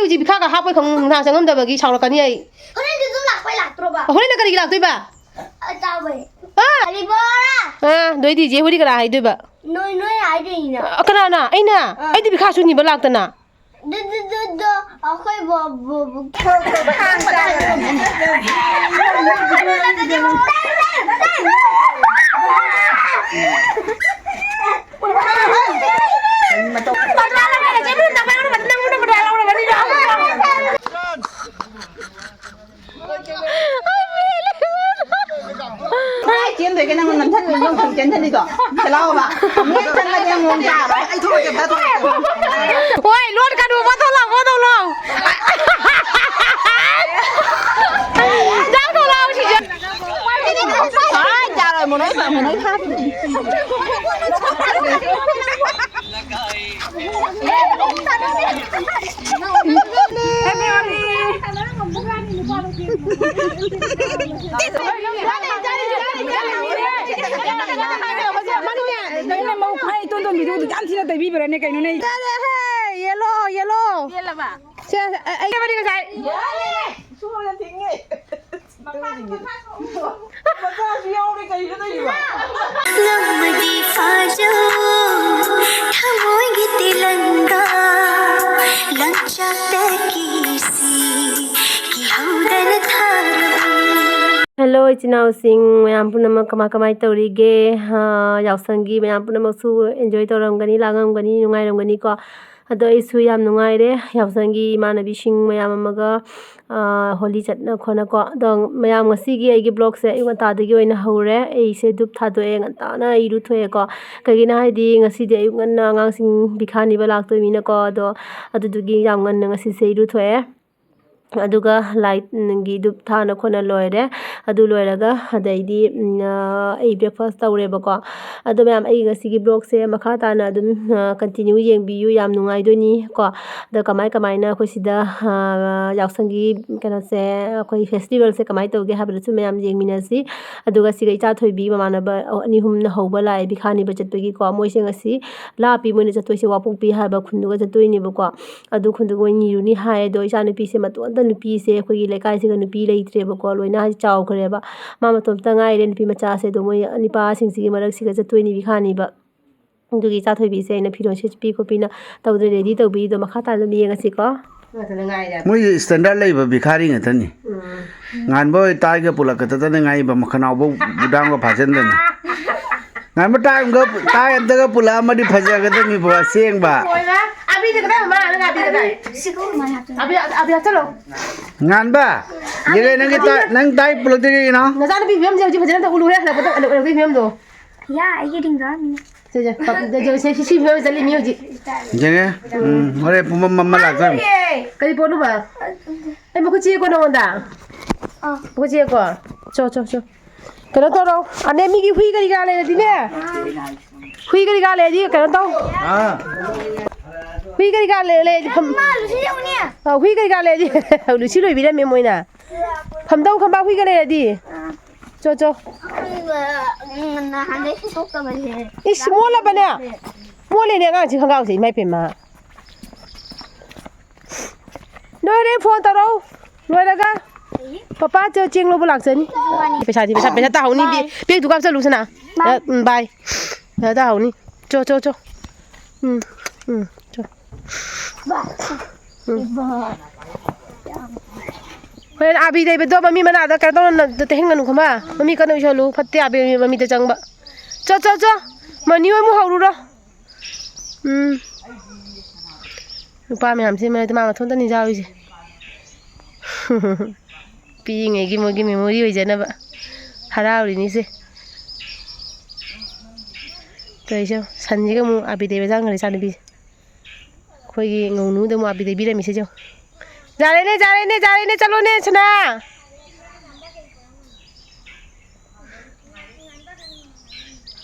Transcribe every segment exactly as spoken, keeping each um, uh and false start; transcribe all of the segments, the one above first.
ꯁꯤ ꯕꯤꯈꯥꯒ ꯍꯥꯞꯄꯣꯏ ꯈꯪ ꯅꯨꯡꯗꯥꯡ ꯆꯪꯉꯝꯗꯕꯒꯤ ꯁꯥꯎꯔꯛꯀꯅꯤ ꯑꯩ꯫ ꯍꯣꯔꯦꯟꯗꯤ ꯑꯗꯨꯝ ꯂꯥꯛꯄꯩ ꯂꯥꯛꯇ꯭ꯔꯣꯕ? ꯍꯣꯔꯦꯟꯅ ꯀꯔꯤꯒꯤ ꯂꯥꯛꯇꯣꯏꯕ? ꯑ, ꯆꯥꯕꯩ꯫ ꯑꯥ! ꯀꯔꯤ ꯕꯣꯔꯥ? ꯑꯥ, ꯑꯗꯨ ꯑꯩꯗꯤ ꯏꯆꯦ ꯍꯣꯏꯗꯤ ꯀꯅꯥ ꯍꯥꯏꯗꯣꯏꯕ? ꯅꯣꯏ, ꯅꯣꯏ ꯍꯥꯏꯗꯣꯏꯅꯤꯅ꯫ ꯑ, ꯀꯅꯥꯅ? ꯑꯩꯅ? ꯑꯥ꯫ ꯑꯩꯗꯤ ꯕꯤꯈꯥꯁꯨ ꯅꯤꯕ ꯂꯥꯛꯇꯅ꯫ ꯗꯨ, ꯗꯨ, ꯗꯨ, ꯗꯨ, ꯑꯩꯈꯣꯏ ꯕꯣ-, ꯕꯣ-, ꯕꯣ-, ꯀꯥꯏ ꯆꯦꯟꯗꯣꯏꯒꯦ ꯅꯪ ꯅꯝꯊꯟ-, ꯅꯝꯊꯟ ꯆꯦꯟꯁꯤꯜꯂꯤꯗꯣ? ꯁꯤ ꯂꯥꯛꯑꯣꯕ꯫ ꯃꯦꯠ ꯆꯪꯉꯗꯤ ꯑꯃꯨꯛ ꯌꯥꯔꯣꯏ꯫ ꯑꯩ ꯊꯣꯛꯂꯛꯀꯦ, ꯑꯝꯇ ꯊꯣꯛꯂꯛꯀꯦ꯫ ꯍꯣꯏ, ꯂꯣꯠ ꯀꯅꯨ, ꯐꯣꯇꯣ ꯂꯧ, ꯐꯣꯇꯣ ꯂꯧ꯫ ꯆꯥꯛ ꯊꯣꯡ ꯂꯥꯛꯑꯣ, ꯁꯤꯁꯦ꯫ ꯍꯥꯏ, ꯌꯥꯔꯣꯏ, ꯃꯣꯅꯣꯏ, ꯃꯣꯅꯣꯏ ꯐꯥꯈꯤꯅꯤ꯫ ꯌꯥꯝ ꯊꯤꯅ ꯇꯩꯕꯤꯕ꯭ꯔꯅꯦ ꯀꯩꯅꯣꯅꯦ? Yellow, yellow. ꯁꯦ, ꯑꯩ, ꯑꯩ ꯉꯁꯥꯏ꯫ ꯃꯆꯥꯁꯨ ꯌꯥꯎꯔꯦ, ꯀꯩꯅꯣ ꯇꯧꯔꯤꯕ? ꯉꯝꯃꯗꯤ ꯐꯥꯖꯧ, ꯊꯃꯣꯏꯒꯤ ꯇꯤꯂꯪꯒꯥ, ꯂꯪꯆꯥꯛꯇ ꯀꯤꯁꯤ, ꯀꯤꯍꯧꯗꯅ ꯊꯥꯔꯕꯅꯤ꯫ ꯍꯦꯜꯂꯣ, ꯏꯆꯤꯟ ꯏꯅꯥꯎꯁꯤꯡ ꯃꯌꯥꯝ ꯄꯨꯝꯅꯃꯛ, ꯀꯃꯥꯏ, ꯀꯃꯥꯏ ꯇꯧꯔꯤꯒꯦ? ꯑꯥ, ꯌꯥꯎꯁꯪꯒꯤ ꯃꯌꯥꯝ ꯄꯨꯝꯅꯃꯛꯁꯨ enjoy ꯇꯧꯔꯝꯒꯅꯤ, ꯂꯥꯡꯉꯝꯒꯅꯤ, ꯅꯨꯡꯉꯥꯏꯔꯝꯒꯅꯤꯀꯣ꯫ ꯑꯗꯣ ꯑꯩꯁꯨ ꯌꯥꯝ ꯅꯨꯡꯉꯥꯏꯔꯦ, ꯌꯥꯎꯁꯪꯒꯤ ꯏꯃꯥꯟꯅꯕꯤꯁꯤꯡ ꯃꯌꯥꯝ ꯑꯃꯒ, ꯑꯥ, ꯍꯣꯂꯤ ꯆꯠꯅ ꯈꯣꯠꯅꯀꯣ꯫ ꯑꯗꯣ ꯃꯌꯥꯝ, ꯉꯁꯤꯒꯤ ꯑꯩꯒꯤ vlogꯁꯦ ꯑꯌꯨꯛ ꯉꯟꯇꯥꯗꯒꯤ ꯑꯣꯏꯅ ꯍꯧꯔꯦ꯫ ꯑꯩꯁꯦ ꯙꯨꯞ ꯊꯥꯗꯣꯛꯑꯦ, ꯉꯟꯇꯥꯅ ꯏꯔꯨꯊꯣꯛꯑꯦꯀꯣ꯫ ꯀꯩꯒꯤꯅꯣ ꯍꯥꯏꯗꯤ, ꯉꯁꯤꯗꯤ ꯑꯌꯨꯛ ꯉꯟꯅ ꯑꯉꯥꯡꯁꯤꯡ ꯄꯤꯈꯥ ꯅꯤꯕ ꯂꯥꯛꯇꯣꯏꯅꯤꯅꯀꯣ꯫ ꯑꯗꯣ ꯑꯗꯨꯗꯨꯒꯤ ꯌꯥꯝ ꯉꯟꯅ ꯉꯁꯤꯁꯦ ꯏꯔꯨꯊꯣꯛꯑꯦ꯫ ꯑꯗꯨꯒ ꯂꯥꯏꯒꯤ ꯙꯨꯞ ꯊꯥꯅ ꯈꯣꯠꯅ ꯂꯣꯏꯔꯦ꯫ ꯑꯗꯨ ꯂꯣꯏꯔꯒ ꯑꯗꯩꯗꯤ, ꯎꯝ, ꯑ, ꯑꯩ breakfast ꯇꯧꯔꯦꯕꯀꯣ꯫ ꯑꯗꯣ ꯃꯌꯥꯝ, ꯑꯩ ꯉꯁꯤꯒꯤ vlogꯁꯦ ꯃꯈꯥ ꯇꯥꯅ ꯑꯗꯨꯝ, ꯑ, continue ꯌꯦꯡꯕꯤꯌꯨ, ꯌꯥꯝ ꯅꯨꯡꯉꯥꯏꯗꯣꯏꯅꯤ ꯀꯣ꯫ ꯑꯗ ꯀꯃꯥꯏ ꯀꯃꯥꯏꯅ ꯑꯩꯈꯣꯏ ꯁꯤꯗ, ꯑ, ꯌꯥꯎꯁꯪꯒꯤ ꯀꯩꯅꯣꯁꯦ, ꯑꯩꯈꯣꯏ festivalꯁꯦ ꯀꯃꯥꯏꯅ ꯇꯧꯒꯦ ꯍꯥꯏꯕꯗꯨꯁꯨ ꯃꯌꯥꯝ ꯌꯦꯡꯃꯤꯟꯅꯁꯤ꯫ ꯑꯗꯨꯒ ꯁꯤꯒ ꯏꯆꯥ ꯊꯣꯏꯕꯤ ꯃꯃꯥꯟꯅꯕ ꯑꯅꯤ ꯑꯍꯨꯝꯅ ꯍꯧꯕ ꯂꯥꯏ ꯕꯤꯈꯥ ꯅꯤꯕ ꯆꯠꯄꯒꯤꯀꯣ, ꯃꯣꯏꯁꯦ ꯉꯁꯤ ꯂꯥꯞꯄꯤ ꯃꯣꯏꯅ ꯆꯠꯇꯣꯏꯁꯦ, ꯋꯥꯄꯣꯛꯄꯤ ꯍꯥꯏꯕ ꯈꯨꯟꯗꯨꯒ ꯆꯠꯇꯣꯏꯅꯦꯕꯀꯣ꯫ ꯑꯗꯨ ꯈꯨꯟꯗꯨꯒ ꯃꯣꯏ ꯅꯤꯔꯨꯅꯤ ꯍꯥꯏ꯫ ꯑꯗꯣ ꯏꯆꯥꯅꯨꯄꯤꯁꯦ ꯃꯇꯣꯟꯇ, ꯅꯨꯄꯤꯁꯦ ꯑꯩꯈꯣꯏꯒꯤ ꯂꯩꯀꯥꯏꯁꯤꯒ ꯅꯨꯄꯤ ꯂꯩꯇ꯭ꯔꯦꯕꯀꯣ, ꯂꯣꯏꯅ ꯍꯥꯏꯗꯤ ꯆꯥꯎꯈ꯭ꯔꯦꯕ꯫ ꯃꯥ ꯃꯇꯣꯝꯇ ꯉꯥꯏꯔꯦ ꯅꯨꯄꯤ ꯃꯆꯥꯁꯦ꯫ ꯑꯗꯣ ꯃꯣꯏ ꯅꯤꯄꯥꯁꯤꯡꯁꯤꯒꯤ ꯃꯔꯛꯁꯤꯒ ꯆꯠꯇꯣꯏꯅꯤ ꯕꯤꯈꯥꯅꯤꯕ꯫ ꯑꯗꯨꯒꯤ ꯏꯆꯥ ꯊꯣꯏꯕꯤꯁꯦ ꯑꯩꯅ ꯐꯤꯔꯣꯜ ꯁꯦꯠꯄꯤ ꯈꯣꯠꯄꯤꯅ ꯇꯧꯗ꯭ꯔꯦ, ready ꯇꯧꯕꯤ꯫ ꯑꯗꯣ ꯃꯈꯥ ꯇꯥꯅ ꯑꯗꯨꯝ ꯌꯦꯡꯉꯁꯤꯀꯣ꯫ ꯃꯣꯏ standard ꯂꯩꯕ ꯚꯤꯈꯥꯔꯤ ꯉꯥꯛꯇꯅꯤ꯫ ꯉꯥꯟꯕ ꯍꯣꯏ ꯇꯥꯏꯒ ꯄꯨꯜꯂꯛꯀꯗꯗꯅ ꯉꯥꯏꯕ, ꯃꯈꯅꯥꯎꯕ ꯕꯨꯗꯥꯝꯒ ꯐꯥꯖꯤꯟꯗꯅ꯫ ꯉꯥꯟꯕ ꯇꯥꯏ ꯑꯝꯇꯒ, ꯇꯥꯏ ꯑꯝꯇꯒ ꯄꯨꯜꯂꯛꯑꯝꯃꯗꯤ ꯐꯖꯒꯗꯕꯅꯤꯕꯣ, ꯑꯁꯦꯡꯕ꯫ ꯑꯕꯤꯗꯤ ꯀꯗꯥꯏ, ꯃꯃꯥ, ꯅꯪ ꯑꯕꯤ ꯀꯗꯥꯏ? ꯑꯕꯤ, ꯑꯕꯤ ꯍꯥꯞꯆꯜꯂꯣ꯫ ꯉꯥꯟꯕ, ꯌꯦꯡꯉꯦ ꯅꯪꯒꯤ ꯇꯥꯏ, ꯅꯪ ꯇꯥꯏ ꯄꯨꯜꯂꯛꯇꯦ ꯀꯩꯒꯤꯅꯣ? ꯅꯆꯥꯅꯨꯄꯤ ꯐꯤꯕꯝꯁꯦ ꯍꯧꯖꯤꯛ ꯐꯖꯅ ꯎꯔꯨꯔꯦ, ꯍꯜꯂꯛꯄꯗ, ꯍꯜꯂꯛꯄꯒꯤ ꯐꯤꯕꯝꯗꯣ꯫ ꯌꯥ, ꯑꯩꯒꯤ ꯔꯤꯡꯗꯣ ꯍꯥꯞꯄꯤꯅꯦ꯫ ꯁꯦ, ꯁꯦ, ꯁꯤ, ꯁꯤ ꯐꯤꯕꯝ ꯆꯠꯂꯤ ꯃꯤ ꯍꯧꯖꯤꯛ꯫ ꯌꯦꯡꯉꯦ꯫ ꯎꯝ, ꯍꯣꯔꯦꯟ ꯄꯨꯡ ꯃꯝ-, ꯃꯝꯃ ꯂꯥꯛꯇꯣꯏꯅꯤ꯫ ꯀꯔꯤ ꯄꯣꯠꯅꯣꯕ? ꯑꯩ ꯃꯈꯨꯠ ꯆꯤꯛꯑꯦꯀꯣ ꯅꯉꯣꯟꯗ? ꯑꯥ꯫ ꯃꯈꯨꯠ ꯆꯤꯛꯑꯦꯀꯣ? ꯆꯣ, ꯆꯣ, ꯆꯣ꯫ ꯀꯩꯅꯣ ꯇꯧꯔꯣ꯫ ꯑꯅꯦ ꯃꯤꯒꯤ ꯍꯨꯏ ꯀꯔꯤ ꯀꯔꯥ ꯂꯩꯔꯗꯤꯅꯦ꯫ ꯍꯨꯏ ꯀꯔꯤ ꯀꯔꯥ ꯂꯩꯔꯗꯤ ꯀꯩꯅꯣ ꯇꯧ꯫ ꯑꯥ꯫ ꯍꯨꯏ ꯀꯔꯤ ꯀꯔꯥ ꯂꯩ-, ꯂꯩꯔꯗꯤ ꯐꯝ-, ꯃꯥ ꯂꯨꯁꯤ ꯌꯦꯡꯉꯨꯅꯦ꯫ ꯑꯥ, ꯍꯨꯏ ꯀꯔꯤ ꯀꯔꯥ ꯂꯩꯔꯗꯤ ꯂꯨꯁꯤ ꯂꯣꯏꯕꯤꯔꯝꯃꯦ ꯃꯣꯏꯅ꯫ ꯐꯝꯗꯧ ꯈꯝꯕ ꯍꯨꯏꯒ ꯂꯩꯔꯗꯤ꯫ ꯑꯥ꯫ ꯆꯣ, ꯆꯣ꯫ ꯎꯝ, ꯅꯍꯥꯟꯗꯩ ꯁꯦꯡꯗꯣꯛꯇꯕꯅꯦ꯫ ꯏꯁ, ꯃꯣꯠꯂꯕꯅꯦ? ꯃꯣꯠꯂꯦꯅꯦ ꯑꯉꯥꯡꯁꯤ ꯈꯣꯡꯒ꯭ꯔꯥꯎꯁꯦ, ꯏꯃꯥꯏ ꯄꯦꯝꯃ꯫ ꯂꯣꯏꯔꯦ, phone ꯇꯧꯔꯛꯎ꯫ ꯂꯣꯏꯔꯒ ꯄꯄꯥ ꯆꯦ-, ꯆꯦꯡ ꯂꯧꯕ ꯂꯥꯛꯆꯅꯤ꯫ ꯄꯩꯁꯥꯗꯤ, ꯄꯩꯁꯥ, ꯄꯩꯁꯥ ꯇꯥꯍꯧꯅꯤ, ꯏꯕꯤ-, bag ꯗꯨ ꯀꯥꯞꯆꯠꯂꯨ ꯁꯅꯥ꯫ Bye꯫ ꯎꯝ, bye꯫ ꯄꯩꯁꯥ ꯇꯥꯍꯧꯅꯤ꯫ ꯆꯣ, ꯆꯣ, ꯆꯣ꯫ ꯎꯝ, ꯎꯝ, ꯆꯣ꯫ ꯎꯝ꯫ ꯍꯣꯔꯦꯟ ꯑꯥꯕꯤ ꯂꯩꯕꯗꯣ ꯃꯃꯤ ꯃꯅꯥꯗ ꯀꯩꯅꯣ ꯇꯧꯅ ꯇꯩꯍꯟꯒꯅꯨ ꯈꯪꯕ? ꯃꯃꯤ ꯀꯟꯅ ꯎꯏꯁꯜꯂꯨ, ꯐꯠꯇꯦ ꯑꯥꯕꯤ ꯃꯃꯤꯗ ꯆꯪꯕ꯫ ꯆꯣ, ꯆꯣ, ꯆꯣ꯫ ꯃꯅꯤ ꯍꯣꯏ ꯑꯃꯨꯛ ꯍꯧꯔꯨꯔꯣ꯫ ꯎꯝ꯫ ꯅꯨꯄꯥ ꯃꯌꯥꯝꯁꯤ ꯃꯔꯛꯇ ꯃꯥ ꯃꯊꯟꯇꯅꯤ ꯌꯥꯎꯔꯤꯁꯦ꯫ ꯄꯤꯛꯏꯉꯩꯒꯤ ꯃꯣꯏꯒꯤ memory ꯑꯣꯏꯖꯅꯕ ꯍꯔꯥꯎꯔꯤꯅꯤꯁꯦ꯫ ꯇꯧꯔꯤꯁꯦ ꯌꯦꯡꯉꯨ, ꯁꯟꯁꯤꯒ ꯑꯃꯨꯛ ꯑꯥꯕꯤ ꯇꯩꯕ ꯆꯪꯈ꯭ꯔꯦ ꯏꯆꯥꯅꯨꯄꯤꯁꯦ꯫ ꯑꯩꯈꯣꯏꯒꯤ ꯉꯧꯅꯨꯗ ꯑꯃꯨꯛ ꯑꯥꯕꯤ ꯇꯩꯕꯤꯔꯝꯃꯤꯁꯦ ꯌꯦꯡꯉꯨ꯫ ꯌꯥꯔꯦꯅꯦ, ꯌꯥꯔꯦꯅꯦ, ꯌꯥꯔꯦꯅꯦ, ꯆꯠꯂꯣꯅꯦ, ꯁꯅꯥ꯫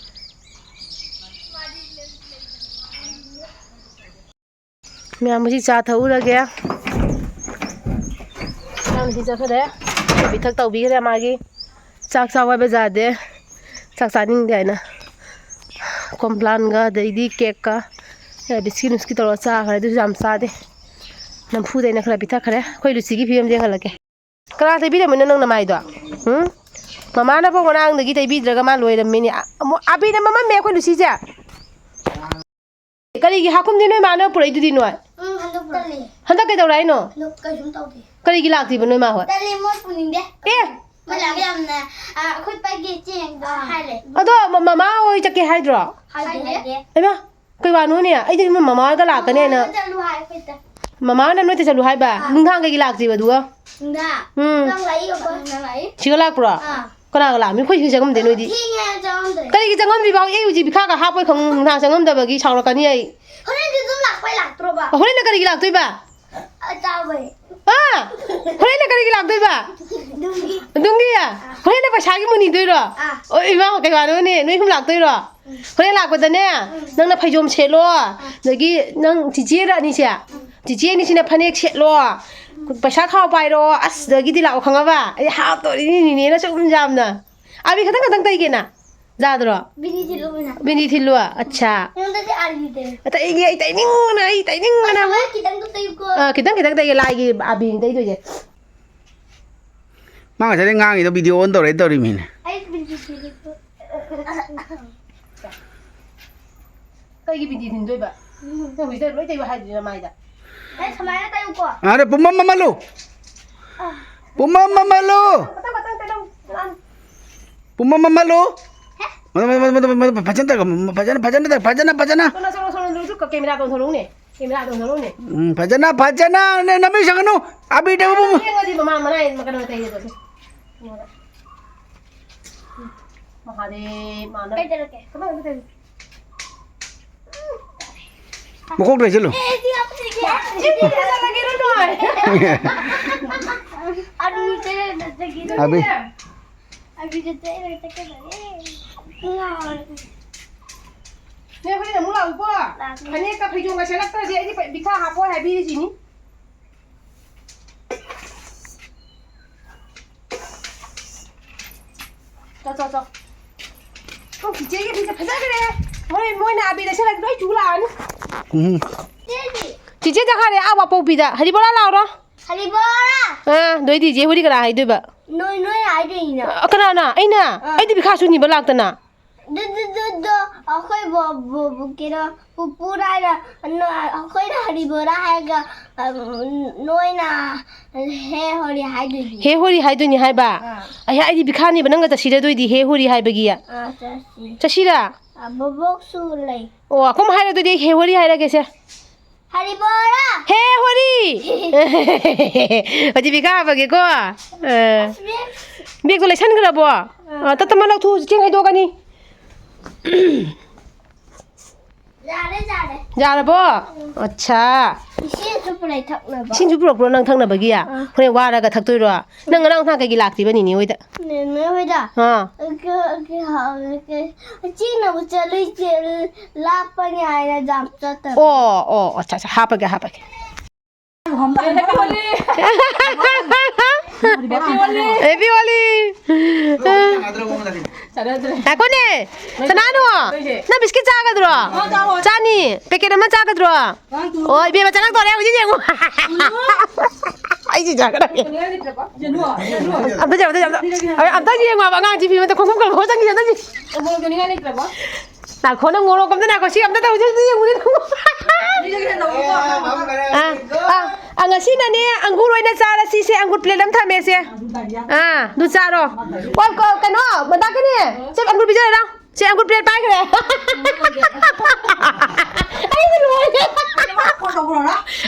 ꯃꯌꯥꯝ ꯍꯧꯖꯤꯛ ꯆꯥ ꯊꯛꯎꯔꯒꯦ꯫ ꯃꯌꯥꯝ ꯍꯧꯖꯤꯛ ꯆꯠꯈ꯭ꯔꯦ꯫ ꯄꯤꯊꯛ ꯇꯧꯕꯤꯈ꯭ꯔꯦ ꯃꯥꯒꯤ꯫ ꯆꯥꯛ ꯆꯥꯎ ꯍꯥꯏꯕ ꯌꯥꯗꯦ꯫ ꯆꯥꯛ ꯆꯥꯅꯤꯡꯗꯦ ꯍꯥꯏꯅ꯫ ꯀꯣꯝꯄ꯭ꯂꯥꯟꯒ ꯑꯗꯩꯗꯤ ꯀꯦꯛꯀ ꯕꯤꯁꯀꯤꯠ ꯅꯨꯁꯀꯤꯠ ꯇꯧꯔꯒ ꯆꯥꯈ꯭ꯔꯦ꯫ ꯑꯗꯨꯁꯨ ꯌꯥꯝ ꯆꯥꯗꯦ꯫ ꯅꯝꯐꯨꯗ ꯑꯩꯅ ꯈꯔ ꯄꯤꯊꯛꯈ꯭ꯔꯦ꯫ ꯑꯩꯈꯣꯏ ꯂꯨꯁꯤꯒꯤ ꯐꯤꯕꯝꯁꯦ ꯌꯦꯡꯍꯜꯂꯛꯀꯦ꯫ ꯀꯅꯥ ꯇꯩꯕꯤꯔꯝꯃꯤꯅꯣ ꯅꯪ ꯅꯃꯥꯏꯗꯣ? ꯎꯝ? ꯃꯃꯥꯅ ꯐꯥꯎ ꯉꯔꯥꯡꯗꯒꯤ ꯇꯩꯕꯤꯗ꯭ꯔꯒ ꯃꯥ ꯂꯣꯏꯔꯝꯃꯤꯅꯦ꯫ ꯑ-, ꯑꯃꯨꯛ ꯑꯕꯤꯅ ꯃꯃꯝꯃꯦ ꯑꯩꯈꯣꯏ ꯂꯨꯁꯤꯁꯦ꯫ ꯀꯔꯤꯒꯤ ꯍꯥꯀꯨꯝꯗꯤ ꯅꯣꯏ ꯃꯥꯅ ꯄꯨꯔꯛꯏꯗꯨꯗꯤ ꯅꯣꯏ? ꯎꯝ, ꯍꯟꯗꯛ ꯇꯜꯂꯤ꯫ ꯍꯟꯗꯛ ꯀꯩꯗꯧꯔꯦ ꯍꯥꯏꯅꯣ? ꯍꯟꯗꯛ ꯀꯩꯁꯨꯝ ꯇꯧꯗꯦ꯫ ꯀꯔꯤꯒꯤ ꯂꯥꯛꯇ꯭ꯔꯤꯕ ꯅꯣꯏ ꯃꯥ ꯍꯣꯏ? ꯇꯜꯂꯤ, ꯃꯣꯏ ꯄꯨꯅꯤꯡꯗꯦ꯫ ꯑꯦ! ꯃꯣꯏ ꯂꯥꯛꯑꯗꯤ ꯌꯥꯝꯅ, ꯑ, ꯑꯩꯈꯣꯏ ꯄꯥꯏꯒꯦ ꯆꯦꯡꯗꯣ ꯍꯥꯏꯔꯦ꯫ ꯑꯗꯣ ꯃ-, ꯃꯃꯥ ꯍꯣꯏ ꯆꯠꯀꯦ ꯍꯥꯏꯗ꯭ꯔꯣ? ꯍꯥꯏꯗꯦ꯫ ꯍꯥꯏꯃ, ꯀꯩ ꯋꯥꯅꯣꯅꯦ? ꯑꯩꯗꯤ ꯃꯃꯥ ꯍꯣꯏꯒ ꯂꯥꯛꯀꯅꯤ ꯍꯥꯏꯅ꯫ ꯃꯃꯥ ꯍꯣꯏ ꯆꯠꯂꯨ ꯍꯥꯏ ꯑꯩꯈꯣꯏꯗ꯫ ꯃꯃꯥ ꯍꯣꯏꯅ ꯅꯣꯏꯗ ꯆꯠꯂꯨ ꯍꯥꯏꯕ? ꯑꯥ꯫ ꯅꯨꯡꯗꯥꯡ ꯀꯩꯒꯤ ꯂꯥꯛꯇ꯭ꯔꯤꯕ ꯑꯗꯨꯒ? ꯅꯨꯡꯗꯥꯡ꯫ ꯎꯝ꯫ ꯅꯨꯡꯗꯥꯡ ꯂꯥꯛꯏ ꯑꯩꯈꯣꯏ꯫ ꯅꯨꯡꯗꯥꯡ ꯂꯥꯛꯏ꯫ ꯁꯤꯒ ꯂꯥꯛꯄ꯭ꯔꯣ? ꯑꯥ꯫ ꯀꯅꯥꯒ ꯂꯥꯛꯑꯝꯃꯤ? ꯑꯩꯈꯣꯏ ꯁꯤꯒ ꯆꯪꯉꯝꯗꯦ ꯅꯣꯏꯗꯤ꯫ ꯊꯦꯡꯉꯦ ꯍꯥꯏꯅ ꯆꯪꯉꯝꯗ꯭ꯔꯦ꯫ ꯀꯔꯤꯒꯤ ꯆꯪꯉꯝꯗ꯭ꯔꯤꯕ? ꯑꯩ ꯍꯧꯖꯤꯛ ꯐꯤꯈꯥꯒ ꯍꯥꯞꯄꯣꯏ ꯈꯪꯉꯨ, ꯅꯨꯡꯗꯥꯡ ꯆꯪꯉꯝꯗꯕꯒꯤ ꯁꯥꯎꯔꯛꯀꯅꯤ ꯑꯩ꯫ ꯍꯣꯔꯦꯟꯗꯤ ꯑꯗꯨꯝ ꯂꯥꯛꯄꯩ ꯂꯥꯛꯇ꯭ꯔꯣꯕ? ꯍꯣꯔꯦꯟꯅ ꯀꯔꯤꯒꯤ ꯂꯥꯛꯇꯣꯏꯕ? ꯑ, ꯆꯥꯎꯕꯩ꯫ ꯑ? ꯍꯣꯔꯦꯟꯅ ꯀꯔꯤꯒꯤ ꯂꯥꯛꯇꯣꯏꯕ? ꯑꯗꯨꯝꯒꯤ꯫ ꯑꯗꯨꯝꯒꯤ? ꯍꯣꯔꯦꯟꯅ ꯄꯩꯁꯥꯒꯤ ꯃꯨꯟꯅꯤꯗꯣꯏꯔꯣ? ꯑꯥ꯫ ꯑꯣ, ꯏꯃꯥ, ꯀꯩ ꯋꯥꯅꯣꯅꯦ? ꯅꯣꯏ ꯑꯍꯨꯝ ꯂꯥꯛꯇꯣꯏꯔꯣ? ꯎꯝ꯫ ꯍꯣꯔꯦꯟ ꯂꯥꯛꯄꯗꯅꯦ, ꯎꯝ꯫ ꯅꯪꯅ ꯐꯩꯖꯣꯝ ꯁꯦꯠꯂꯣ, ꯑꯥ꯫ ꯑꯗꯒꯤ ꯅꯪ ꯆꯤꯆꯦꯔ ꯑꯅꯤꯁꯦ? ꯎꯝ꯫ ꯆꯤꯆꯦ ꯑꯅꯤꯁꯤꯅ ꯐꯅꯦꯛ ꯁꯦꯠꯂꯣ, ꯎꯝ꯫ ꯄꯩꯁꯥ ꯈꯥꯎ ꯄꯥꯏꯔꯣ, ꯑꯁ, ꯑꯗꯒꯤꯗꯤ ꯂꯥꯛꯑꯣ, ꯈꯪꯉꯕ? ꯑꯩ ꯍꯥꯞꯇꯣꯔꯤꯅꯤ ꯅꯤꯅꯦꯅ ꯁꯨꯝ ꯌꯥꯝꯅ꯫ ꯑꯕꯤ ꯈꯇꯪ ꯈꯇꯪ ꯇꯩꯒꯦꯅ? ꯌꯥꯗ꯭ꯔꯣ? ꯕꯤꯅꯤ ꯊꯤꯜꯂꯨ ꯃꯤꯅ꯫ ꯕꯤꯅꯤ ꯊꯤꯜꯂꯨ, ꯑꯠꯁꯥ꯫ ꯑꯩꯉꯣꯟꯗꯗꯤ ꯑꯥꯔꯤꯗꯦ꯫ ꯑꯇꯩꯒꯤ ꯑꯩ ꯇꯩꯅꯤꯡꯕꯅ, ꯑꯩ ꯇꯩꯅꯤꯡꯕꯅ꯫ ꯑꯩ ꯈꯤꯇꯪꯗꯨ ꯇꯩꯌꯨꯀꯣ꯫ ꯑꯥ, ꯈꯤꯇꯪ ꯈꯤꯇꯪ ꯇꯩꯒꯦ, ꯂꯥꯏꯒꯤ ꯑꯕꯤꯅꯤ ꯇꯩꯗꯣꯏꯁꯦ꯫ ꯃꯥ ꯉꯁꯥꯏꯗꯩ ꯉꯥꯡꯉꯤꯗꯣ ꯚꯤꯗꯤꯑꯣ ꯑꯣꯟ ꯇꯧꯔꯦ ꯇꯧꯔꯤꯃꯤꯅꯦ꯫ ꯑꯩ ꯕꯤꯅꯤ ꯊꯤꯜꯂꯨꯀꯣ꯫ ꯀꯩꯒꯤ ꯕꯤꯅꯤ ꯊꯤꯟꯗꯣꯏꯕ? ꯎꯝ꯫ ꯅꯪ ꯍꯧꯖꯤꯛꯇ ꯂꯣꯏ ꯇꯩꯌꯨ ꯍꯥꯏꯗꯨꯗꯤ ꯅꯃꯥꯏꯗ꯫ ꯑꯩ ꯁꯨꯃꯥꯏꯅ ꯇꯩꯌꯨꯀꯣ꯫ ꯑꯔꯦ, ꯄꯨꯝꯃꯝ ꯃꯝꯍꯜꯂꯨ꯫ ꯑꯥ꯫ ꯄꯨꯝꯃꯝ ꯃꯝꯍꯜꯂꯨ꯫ ꯃꯊꯪ, ꯃꯊꯪ ꯇꯩꯔꯝꯃꯨ꯫ ꯄꯨꯝꯃꯝ ꯃꯝꯍꯜꯂꯨ꯫ ꯍꯦ? ꯃꯊꯪ, ꯃꯊꯪ, ꯃꯊꯪ, ꯃꯊꯪ, ꯐꯖꯅ ꯇꯧ, ꯐꯖꯅ, ꯐꯖꯅ ꯇꯧ, ꯐꯖꯅ, ꯐꯖꯅ꯫ ꯁꯣꯝꯗ, ꯁꯣꯝꯗ, ꯁꯣꯝꯗ, ꯁꯣꯝꯗ, ꯀꯦꯃꯦꯔꯥꯗ ꯑꯣꯟꯊꯣꯔꯛꯎꯅꯦ꯫ ꯀꯦꯃꯦꯔꯥꯗ ꯑꯣꯟꯊꯣꯔꯛꯎꯅꯦ꯫ ꯎꯝ, ꯐꯖꯅ, ꯐꯖꯅ, ꯅ-, ꯅꯃꯤꯠ ꯁꯪꯒꯅꯨ꯫ ꯑꯕꯤꯔ ꯇꯩꯕ ꯄꯨꯝꯃ-, ꯌꯦꯡꯉꯗꯤ ꯃꯃꯥ ꯃꯅꯥꯏ ꯀꯩꯅꯣ ꯇꯩꯌꯦ ꯑꯗꯨꯗꯤ꯫ ꯃꯍꯥꯗꯦꯕ ꯃꯥꯅ꯫ ꯀꯩꯗꯧꯔꯒꯦ? ꯀꯃꯥꯏꯅ ꯇꯧꯔꯤ? ꯃꯀꯣꯛꯇ ꯂꯩꯁꯤꯜꯂꯨ꯫ ꯑꯦ, ꯑꯩꯗꯤ ꯌꯥꯝ ꯐꯖꯩꯌꯦ꯫ ꯁꯤ ꯐꯖꯔꯒꯦꯔꯣ ꯅꯣꯏ? ꯑꯔꯨ ꯆꯦꯔꯦꯜꯗ ꯆꯠꯈꯤꯗꯣꯏꯅꯦ꯫ ꯑꯕꯤ꯫ ꯑꯕꯤꯗ ꯆꯦꯔꯦꯜꯗ ꯆꯠꯀꯗꯣꯏꯅꯦ꯫ ꯉꯥꯎꯔꯦ꯫ ꯅꯦ, ꯍꯣꯔꯦꯟ ꯑꯃꯨꯛ ꯂꯥꯛꯎꯀꯣ꯫ ꯂꯥꯛꯀꯦ꯫ ꯐꯅꯦꯛꯀ ꯐꯩꯖꯣꯝꯒ ꯁꯦꯠꯂꯛꯇ꯭ꯔꯗꯤ ꯑꯩꯗꯤ ꯄꯩ-, ꯕꯤꯈꯥ ꯍꯥꯞꯄꯣꯏ ꯍꯥꯏꯕꯤꯔꯤꯁꯤꯅꯤ꯫ ꯆꯣ, ꯆꯣ, ꯆꯣ꯫ ꯑꯣ, ꯆꯤꯆꯦꯒꯤ ꯐꯤꯁꯦ ꯐꯖꯈ꯭ꯔꯦ꯫ ꯍꯣꯔꯦꯟ ꯃꯣꯏꯅ ꯑꯕꯤꯗ ꯁꯦꯠꯂꯗꯤ ꯂꯣꯏ ꯆꯨ ꯂꯥꯛꯑꯅꯤ꯫ ꯎꯝ꯫ ꯆꯤꯆꯦ ꯆꯠꯈ꯭ꯔꯦ, ꯑꯥ ꯋꯥꯄꯧꯕꯤꯗ꯫ ꯍꯔꯤꯕꯣꯂꯥ ꯂꯥꯎꯔꯣ꯫ ꯍꯔꯤꯕꯣꯂꯥ! ꯑꯥ, ꯅꯣꯏꯗꯤ ꯆꯦ ꯍꯣꯏꯗꯤ ꯀꯅꯥ ꯍꯥꯏꯗꯣꯏꯕ? ꯅꯣꯏ, ꯅꯣꯏ ꯍꯥꯏꯗꯣꯏꯅꯤꯅ꯫ ꯑ, ꯀꯅꯥꯅ? ꯑꯩꯅ? ꯑꯥ꯫ ꯑꯩꯗꯤ ꯕꯤꯈꯥꯁꯨꯅꯤꯕ ꯂꯥꯛꯇꯅ꯫ ꯗꯨ, ꯗꯨ, ꯗꯨ, ꯗꯨ, ꯑꯩꯈꯣꯏ ꯕꯣ-, ꯕꯣ-, ꯕꯣ-, ꯀꯩꯅꯣ, ꯄꯨꯄꯨꯔ ꯍꯥꯏꯅ, ꯅꯣ-, ꯑꯩꯈꯣꯏꯅ ꯍꯔꯤꯕꯣꯔꯥ ꯍꯥꯏꯔꯒ, ꯑ, ꯅꯣꯏꯅ ꯍꯦ ꯍꯣꯔꯤ ꯍꯥꯏꯗꯣꯏꯅꯤ꯫ ꯍꯦ ꯍꯣꯔꯤ ꯍꯥꯏꯗꯣꯏꯅꯤ ꯍꯥꯏꯕ? ꯑꯥ꯫ ꯑꯩ, ꯑꯩꯗꯤ ꯕꯤꯈꯥꯅꯦꯕ, ꯅꯪꯒ ꯆꯠꯁꯤꯔ ꯑꯗꯨꯏꯗꯤ ꯍꯦ ꯍꯣꯔꯤ ꯍꯥꯏꯕꯒꯤ? ꯑꯥ, ꯆꯠꯁꯤ꯫ ꯆꯠꯁꯤꯔ? ꯑꯥ, ꯕꯣꯕꯣꯛꯁꯨ ꯂꯩ꯫ ꯑꯣ, ꯑꯩꯈꯣꯏ ꯍꯥꯏꯔ ꯑꯗꯨꯗꯤ ꯑꯩ ꯍꯦ ꯍꯣꯔꯤ ꯍꯥꯏꯔꯒꯦꯁꯦ꯫ ꯍꯔꯤꯕꯣꯔꯥ! ꯍꯦ ꯍꯣꯔꯤ! ꯑꯗꯨꯗꯤ ꯕꯤꯈꯥ ꯍꯥꯞꯄꯒꯦꯀꯣ꯫ ꯑ, ꯑꯁ, ꯕꯦꯒ꯫ ꯕꯦꯒꯇꯣ ꯂꯩꯁꯟꯈ꯭ꯔꯕꯣ? ꯑꯥ꯫ ꯑ, ꯇꯞ ꯇꯞꯅ ꯂꯧꯊꯣꯛꯎ, ꯆꯦꯡ ꯍꯩꯗꯣꯛꯀꯅꯤ꯫ ꯌꯥꯔꯦ, ꯌꯥꯔꯦ꯫ ꯌꯥꯔꯕꯣ? ꯎꯝ꯫ ꯑꯠꯁꯥ꯫ ꯏꯁꯤꯡꯁꯨ ꯄꯨꯔꯛꯑꯦ ꯊꯛꯅꯕ꯫ ꯏꯁꯤꯡꯁꯨ ꯄꯨꯔꯛꯄ꯭ꯔꯣ ꯅꯪ ꯊꯛꯅꯕꯒꯤ? ꯑꯥ꯫ ꯍꯣꯔꯦꯟ ꯋꯥꯔꯒ ꯊꯛꯇꯣꯏꯔꯣ? ꯅꯪ ꯉꯔꯥꯡ ꯅꯍꯥꯟ ꯀꯩꯒꯤ ꯂꯥꯛꯇ꯭ꯔꯤꯕ ꯅꯤꯅꯦ ꯍꯣꯏꯗ? ꯅꯦꯅꯦ ꯍꯣꯏꯗ? ꯑꯥ꯫ ꯑꯩꯈꯣꯏ, ꯑꯩꯈꯣꯏ ꯍꯥꯎꯔꯦ꯫ ꯆꯤꯡꯅꯕ ꯆꯠꯂꯨꯏ, ꯆꯦ-, ꯂꯥꯞꯄꯅꯤ ꯍꯥꯏꯅ ꯌꯥꯝ ꯆꯠꯇꯕ꯫ ꯑꯣ, ꯑꯣ, ꯑꯠꯁꯥ, ꯑꯠꯁꯥ, ꯍꯥꯄꯒꯦ, ꯍꯥꯄꯒꯦ꯫ Happy Holi! Happy Holi! ꯉꯥꯏꯈꯣꯅꯦ, ꯁꯅꯥꯅꯨ, ꯅꯪ ꯕꯤꯁꯀꯤꯠ ꯆꯥꯒꯗ꯭ꯔꯣ? ꯆꯥꯅꯤ꯫ ꯄꯦꯀꯦꯠ ꯑꯃ ꯆꯥꯒꯗ꯭ꯔꯣ? ꯑꯣ, ꯏꯕꯦꯝꯃ, ꯆꯪꯉꯛꯇꯣꯔꯦ, ꯍꯧꯖꯤꯛ ꯌꯦꯡꯉꯨ꯫ ꯑꯩꯁꯤ ꯆꯥꯒꯗꯕꯅꯦ꯫ ꯑꯝꯇ ꯌꯦꯡꯉꯨ, ꯑꯝꯇ ꯌꯦꯡꯉꯨ꯫ ꯑꯝꯇ ꯌꯦꯡꯉꯨ ꯍꯥꯏꯕ ꯑꯉꯥꯡꯁꯤ ꯐꯤꯕꯝꯗ ꯈꯣꯡꯎꯞ ꯀꯔꯝꯕ ꯆꯪꯈꯤꯗ ꯅꯪꯒꯤ? ꯉꯥꯏꯈꯣ, ꯅꯪ ꯉꯣꯔꯣꯛ ꯑꯝꯇ ꯉꯥꯏꯈꯣ, ꯁꯤ ꯑꯝꯇ ꯇꯧꯁꯦ, ꯑꯝꯇ ꯌꯦꯡꯉꯨꯅꯦ꯫ ꯑ, ꯑ, ꯑ, ꯉꯁꯤꯅꯅꯦ ꯑꯪꯒꯨꯔ ꯑꯣꯏꯅ ꯆꯥꯔꯁꯤꯁꯦ, ꯑꯪꯒꯨꯔ ꯄ꯭ꯂꯦꯠ ꯑꯃ ꯊꯝꯃꯦꯁꯦ꯫ ꯑꯥ, ꯑꯗꯨ ꯆꯥꯔꯣ꯫ ꯑꯣ, ꯀ-, ꯀꯩꯅꯣ, ꯃꯟꯗꯥ ꯀꯅꯦ, ꯁꯦ ꯑꯪꯒꯨꯔ ꯄꯤꯖꯔꯦ ꯂꯥꯎ꯫ ꯁꯦ ꯑꯪꯒꯨꯔ ꯄ꯭ꯂꯦꯠ ꯄꯥꯏꯈ꯭ꯔꯦ꯫ ꯑꯩꯗꯤ ꯂꯣꯏꯔꯦ꯫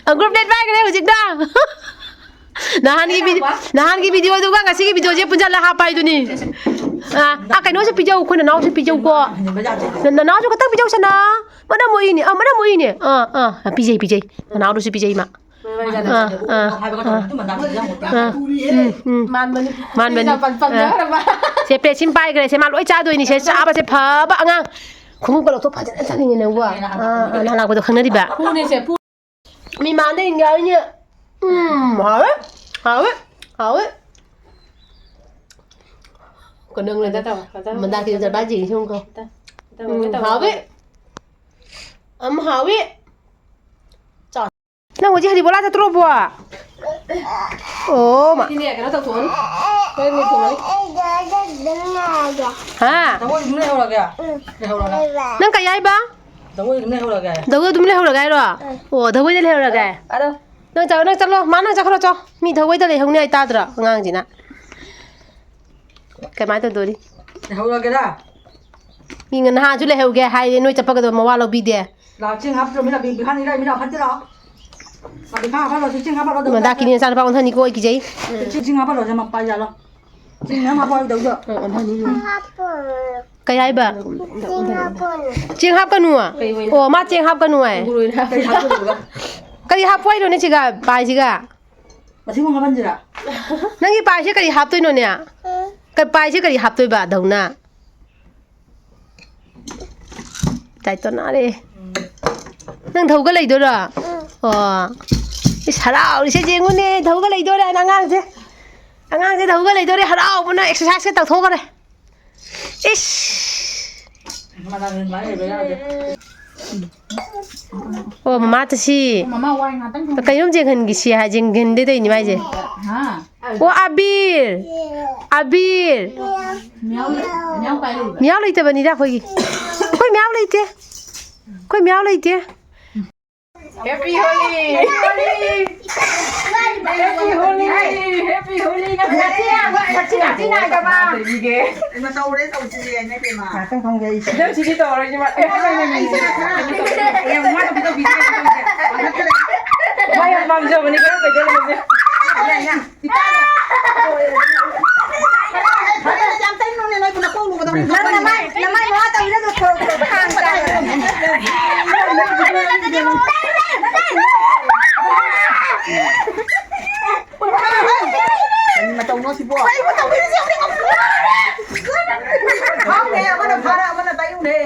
ꯑꯪꯒꯨꯔ ꯄ꯭ꯂꯦꯠ ꯄꯥꯏꯈ꯭ꯔꯦ ꯍꯧꯖꯤꯛꯇ꯫ ꯅꯍꯥꯟꯒꯤ ꯚꯤ-, ꯅꯍꯥꯟꯒꯤ ꯚꯤꯗꯤꯑꯣꯗꯨꯒ ꯉꯁꯤꯒꯤ ꯚꯤꯗꯤꯑꯣꯁꯦ ꯄꯨꯟꯁꯤꯜꯂ ꯍꯥꯞꯄ ꯍꯥꯏꯗꯨꯅꯤ꯫ ꯑꯥ, ꯑꯥ, ꯀꯩꯅꯣꯁꯨ ꯄꯤꯖꯧ, ꯑꯩꯈꯣꯏ ꯅꯅꯥꯎꯁꯨ ꯄꯤꯖꯧꯀꯣ꯫ ꯅ-, ꯅꯅꯥꯎꯁꯨ ꯈꯛꯇꯪ ꯄꯤꯖꯧ, ꯁꯅꯥ꯫ ꯃꯅꯝ ꯃꯣꯏꯅꯦ, ꯑꯥ, ꯃꯅꯝ ꯃꯣꯏꯅꯦ꯫ ꯑꯥ, ꯑꯥ, ꯑꯥ, ꯄꯤꯖꯩ, ꯄꯤꯖꯩ꯫ ꯅꯅꯥꯎꯗꯨꯁꯨ ꯄꯤꯖꯩ ꯃꯥ꯫ ꯑꯥ, ꯑꯥ, ꯑꯥ꯫ ꯑꯥ, ꯎꯝ, ꯎꯝ꯫ ꯃꯥꯟꯕꯅꯤ꯫ ꯃꯥꯟꯕꯅꯤ꯫ ꯄꯟ-, ꯄꯟ-, ꯑꯥ꯫ ꯄꯟꯖꯈ꯭ꯔꯕ꯫ ꯁꯦ, ꯄ꯭ꯂꯦꯠ ꯁꯤꯃ ꯄꯥꯏꯈ꯭ꯔꯦ꯫ ꯁꯦ, ꯃꯥ ꯂꯣꯏ ꯆꯥꯗꯣꯏꯅꯤ꯫ ꯁꯦ, ꯆꯥꯕꯁꯦ ꯐꯕ ꯑꯉꯥꯡ꯫ ꯈꯣꯡꯎꯞꯀ ꯂꯧꯊꯣꯛ ꯐꯖꯅ ꯆꯥꯅꯤꯡꯉꯦ ꯅꯪꯕꯨ꯫ ꯑꯥ, ꯑꯥ, ꯅꯍꯥꯟ ꯂꯥꯛꯄꯗꯣ ꯈꯪꯅꯔꯤꯕ꯫ ꯄꯨꯅꯦꯁꯦ, ꯄꯨ-꯫ ꯃꯤ ꯃꯥꯟꯗ ꯏꯟꯒꯥꯏꯅꯦ꯫ ꯎꯝ, ꯍꯥꯎꯋꯦ꯫ ꯍꯥꯎꯋꯦ꯫ ꯍꯥꯎꯋꯦ꯫ ꯀꯣ ꯅꯪ ꯀꯗꯥ ꯇꯧ, ꯀꯗꯥ ꯇꯧ, ꯃꯟꯗꯥ ꯀꯗꯥ ꯀꯤꯗꯤ ꯇꯧ꯫ ꯆꯠꯄ ꯍꯥꯏꯁꯦ ꯁꯨꯝ ꯀꯣ꯫ ꯀꯗꯥ ꯇꯧ, ꯎꯝ, ꯀꯗꯥ ꯇꯧ꯫ ꯍꯥꯎꯋꯦ꯫ ꯌꯥꯝ ꯍꯥꯎꯋꯦ꯫ ꯆꯥꯎ꯫ ꯅꯪ ꯍꯧꯖꯤꯛ ꯍꯔꯤꯕꯣꯂꯥ ꯆꯠꯇ꯭ꯔꯣꯕꯣ? ꯑꯣ, ꯃꯥ꯫ ꯁꯤꯗꯤꯅꯦ, ꯀꯩꯅꯣ ꯇꯧꯊꯣꯛꯑꯅꯤ꯫ ꯍꯣꯔꯦꯟ ꯃꯦꯠꯊꯣꯛꯑꯅꯤ꯫ ꯍꯥ? ꯖꯒꯣꯏ ꯑꯗꯨꯝ ꯂꯩꯍꯧꯔꯒꯦ? ꯂꯩꯍꯧꯔꯒꯦ꯫ ꯅꯪ ꯀꯩ ꯍꯥꯏꯕ? ꯖꯒꯣꯏ ꯑꯗꯨꯝ ꯂꯩꯍꯧꯔꯒꯦ꯫ ꯖꯒꯣꯏ ꯑꯗꯨꯝ ꯂꯩꯍꯧꯔꯒꯦ ꯍꯥꯏꯔꯣ? ꯑꯣ, ꯖꯒꯣꯏꯗ ꯂꯩꯍꯧꯔꯒꯦ? ꯑꯗꯣ꯫ ꯅꯪ ꯆꯠꯂꯣ, ꯅꯪ ꯆꯠꯂꯣ, ꯃꯥ ꯅꯪ ꯆꯠꯈ꯭ꯔꯣ ꯆꯣ꯫ ꯃꯤ ꯖꯒꯣꯏꯗ ꯂꯩꯍꯧꯅꯤ ꯍꯥꯏ ꯇꯥꯗ꯭ꯔꯣ ꯑꯉꯥꯡꯁꯤꯅ? ꯀꯃꯥꯏꯅ ꯇꯧꯗꯣꯔꯤ? ꯂꯩꯍꯧꯔꯒꯦꯔꯥ? ꯃꯤ ꯅꯍꯥꯟꯁꯨ ꯂꯩꯍꯧꯒꯦ ꯍꯥꯏꯔꯦ, ꯅꯣꯏ ꯆꯠꯄꯒꯗꯣ ꯃꯋꯥ ꯂꯧꯕꯤꯗꯦ꯫ ꯂꯥꯛꯑꯣ, ꯆꯦꯡ ꯍꯥꯞꯇ꯭ꯔꯣ? ꯃꯤꯅ ꯕꯤ-, ꯕꯤꯈꯥꯅꯤ ꯂꯩ, ꯃꯤꯅ ꯐꯠꯇꯦ ꯂꯥꯛꯑꯣ꯫ ꯃꯥ ꯕꯤꯈꯥ ꯍꯥꯞꯍꯜꯂꯣ, ꯆꯦꯡ ꯍꯥꯞꯍꯜꯂꯣ, ꯑꯗꯨꯝ ꯃꯟꯗꯥꯀꯤꯅꯤ ꯃꯆꯥꯅꯨꯄꯥ ꯑꯣꯟꯊꯅꯤꯀꯣ, ꯑꯩ ꯀꯤꯖꯩ꯫ ꯆꯦꯡ ꯍꯥꯞꯍꯜꯂꯣ, ꯆꯦ ꯃꯄꯥ ꯌꯥꯜꯂꯣ꯫ ꯆꯦꯡ ꯃꯌꯥꯝ ꯍꯥꯞꯄꯣ, ꯑꯩ ꯇꯧꯗꯣ꯫ ꯑ, ꯑꯣꯟꯊꯅꯤ꯫ ꯀꯩ ꯍꯥꯏꯕ? ꯆꯦꯡ ꯍꯥꯞꯀꯅꯨ? ꯀꯩ ꯑꯣꯏꯅ? ꯑꯣ, ꯃꯥ ꯆꯦꯡ ꯍꯥꯞꯀꯅꯨ ꯍꯥꯏ꯫ ꯀꯩ ꯍꯥꯞꯇꯣꯏꯕ? ꯀꯔꯤ ꯍꯥꯞꯄꯣ ꯍꯥꯏꯅꯣꯅꯦ ꯁꯤꯒ, ꯄꯥꯏꯁꯤꯒ? ꯃꯁꯤꯡ ꯑꯃꯨꯛ ꯍꯥꯞꯍꯟꯁꯤꯔꯥ? ꯅꯪꯒꯤ ꯄꯥꯏꯁꯦ ꯀꯔꯤ ꯍꯥꯞꯇꯣꯏꯅꯣꯅꯦ? ꯀ-, ꯄꯥꯏꯁꯦ ꯀꯔꯤ ꯍꯥꯞꯇꯣꯏꯕ, ꯙꯧꯅ? ꯇꯥꯏꯇꯣꯅꯥꯔꯦ꯫ ꯅꯪ ꯙꯧꯒ ꯂꯩꯗꯣꯏꯔꯣ? ꯑꯣ꯫ ꯏꯁ, ꯍꯔꯥꯎꯔꯤꯁꯦ ꯌꯦꯡꯉꯨꯅꯦ, ꯙꯧꯒ ꯂꯩꯗꯣꯏꯔꯦꯅ ꯑꯉꯥꯡꯁꯦ꯫ ꯑꯉꯥꯡꯁꯦ ꯙꯧꯒ ꯂꯩꯗꯣꯏꯔꯦ, ꯍꯔꯥꯎꯕꯅ exerciseꯀ ꯇꯧꯊꯣꯛꯈ꯭ꯔꯦ꯫ ꯏꯁ! ꯑꯣ, ꯃꯃꯥ ꯇꯁꯤ꯫ ꯃꯃꯥ ꯋꯥꯏ ꯉꯥꯛꯇꯪ ꯊꯝꯒꯦ꯫ ꯀꯩꯅꯣꯝ ꯌꯦꯡꯍꯟꯒꯦ ꯁꯤ ꯍꯥꯏ, ꯌꯦꯡꯍꯟꯗꯦ ꯇꯧꯔꯤꯅꯤ ꯃꯥꯏꯁꯦ꯫ ꯍꯥ? ꯑꯣ, ꯑꯕꯤꯔ! ꯑꯕꯤꯔ! ꯃꯤꯌꯥꯎ ꯂꯩ-, ꯃꯤꯌꯥꯎ ꯀꯥꯏ ꯂꯩꯕ? ꯃꯤꯌꯥꯎ ꯂꯩꯇꯕꯅꯤꯗ ꯑꯩꯈꯣꯏꯒꯤ꯫ ꯑꯩꯈꯣꯏ ꯃꯤꯌꯥꯎ ꯂꯩꯇꯦ꯫ ꯑꯩꯈꯣꯏ ꯃꯤꯌꯥꯎ ꯂꯩꯇꯦ꯫ Happy Holi! Happy Holi! Happy Holi! Happy Holi! ꯉꯁꯤ ꯌꯥꯝ ꯉꯁꯤ ꯉꯁꯤ ꯅꯥꯏꯗꯕ꯫ ꯏꯃꯥ ꯇꯧꯔꯦ ꯇꯧꯁꯤꯗꯤ ꯍꯥꯏꯅ ꯏꯕꯦꯝꯃ꯫ ꯉꯥꯛꯇꯪ ꯐꯝꯒꯦ ꯑꯩ꯫ ꯅꯪ ꯁꯤꯗꯤ ꯇꯧꯔꯣꯏꯁꯤ ꯃꯥ꯫ ꯑꯦ, ꯃꯥ ꯇꯧꯕꯤ ꯇꯧꯕꯤ ꯇꯧꯕꯤ ꯇꯧꯕꯤ꯫ ꯃꯥ ꯌꯥꯝ ꯄꯥꯝꯖꯕꯅꯤ ꯈꯔ ꯀꯩꯗꯧꯔꯝꯃꯁꯦ꯫ ꯌꯥ, ꯌꯥ꯫ ꯅꯪ ꯅꯃꯥꯏ, ꯅꯃꯥꯏ ꯃꯋꯥ ꯇꯧꯔꯤꯗꯣ ꯊꯣꯛ, ꯊꯣꯛ, ꯊꯥꯡ ꯆꯥꯏ꯫ ꯀꯔꯤ ꯃꯇꯧꯅꯣ ꯁꯤꯕꯣ? ꯀꯔꯤ ꯃꯇꯧꯅꯣ ꯁꯤꯕꯣ? ꯈꯪꯗꯦ, ꯑꯃꯅ ꯐꯥꯔ ꯑꯃꯅ ꯇꯥꯏꯌꯨꯅꯦ꯫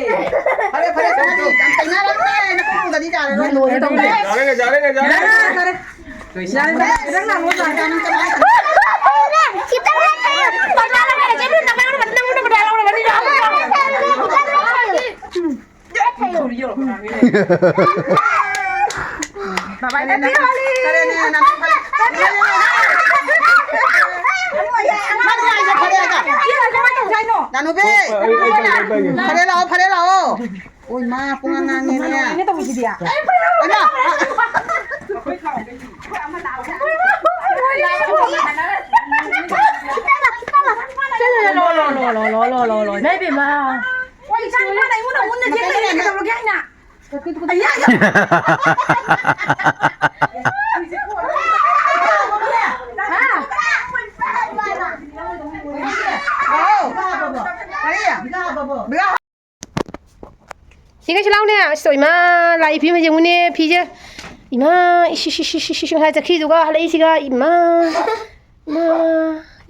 ꯐꯔꯦ, ꯐꯔꯦ, ꯁꯣꯝꯗꯤ ꯌꯥꯝ ꯇꯩꯅꯔꯝꯃꯦ꯫ ꯅꯈꯣꯡꯗꯗꯤ ꯇꯥꯔꯔꯣꯏ꯫ ꯌꯥꯔꯦ, ꯌꯥꯔꯦ, ꯌꯥꯔꯦ, ꯌꯥꯔꯦ꯫ ꯐꯔꯦ, ꯐꯔꯦ꯫ ꯈꯤꯇꯪ ꯂꯩꯈꯠꯂꯣ꯫ ꯄꯇꯥ ꯂꯧꯔꯦ, ꯆꯠꯂꯨ, ꯅꯪ ꯅꯪ ꯅꯪ ꯄꯇꯥ ꯂꯧꯔꯕꯅꯤꯅ꯫ ꯅꯥꯅꯨꯕꯤ, ꯐꯔꯦ ꯂꯥꯛꯑꯣ, ꯐꯔꯦ ꯂꯥꯛꯑꯣ꯫ ꯑꯣꯏ ꯃꯥ, ꯄꯨꯡꯉꯥꯡ ꯉꯥꯡꯉꯦꯅꯦ꯫ ꯇꯧꯕꯁꯤꯗꯤ꯫ ꯑꯩꯃ! ꯂꯣ, ꯂꯣ, ꯂꯣ꯫ ꯏꯃꯥ, ꯏꯕꯦꯝꯃ꯫ ꯍꯣꯏ, ꯏꯆꯥ ꯅꯨꯄꯥꯅ ꯑꯩꯉꯣꯟꯗ ꯑꯃꯨꯛ ꯅꯆꯦ ꯂꯩꯔꯦ ꯀꯩꯗꯧꯔꯒꯦ ꯍꯥꯏꯅ? ꯑꯌꯥ! ꯍꯥ? ꯍꯥꯎ! ꯀꯔꯤ? ꯁꯤ ꯀꯩꯁꯨ ꯂꯥꯎꯅꯦ꯫ ꯑꯁ, ꯏꯃꯥ, ꯂꯥꯛꯏ ꯐꯤꯕꯝꯁꯦ ꯌꯦꯡꯉꯨꯅꯦ, ꯐꯤꯁꯦ꯫ ꯏꯃꯥ, ꯏꯁ, ꯏꯁ, ꯏꯁ, ꯏꯁ, ꯏꯁ, ꯉꯁꯥꯏ ꯆꯠꯈꯤꯗꯨꯒ ꯍꯜꯂꯛꯏꯁꯤꯒ, ꯏꯃꯥ꯫ ꯏꯃꯥ,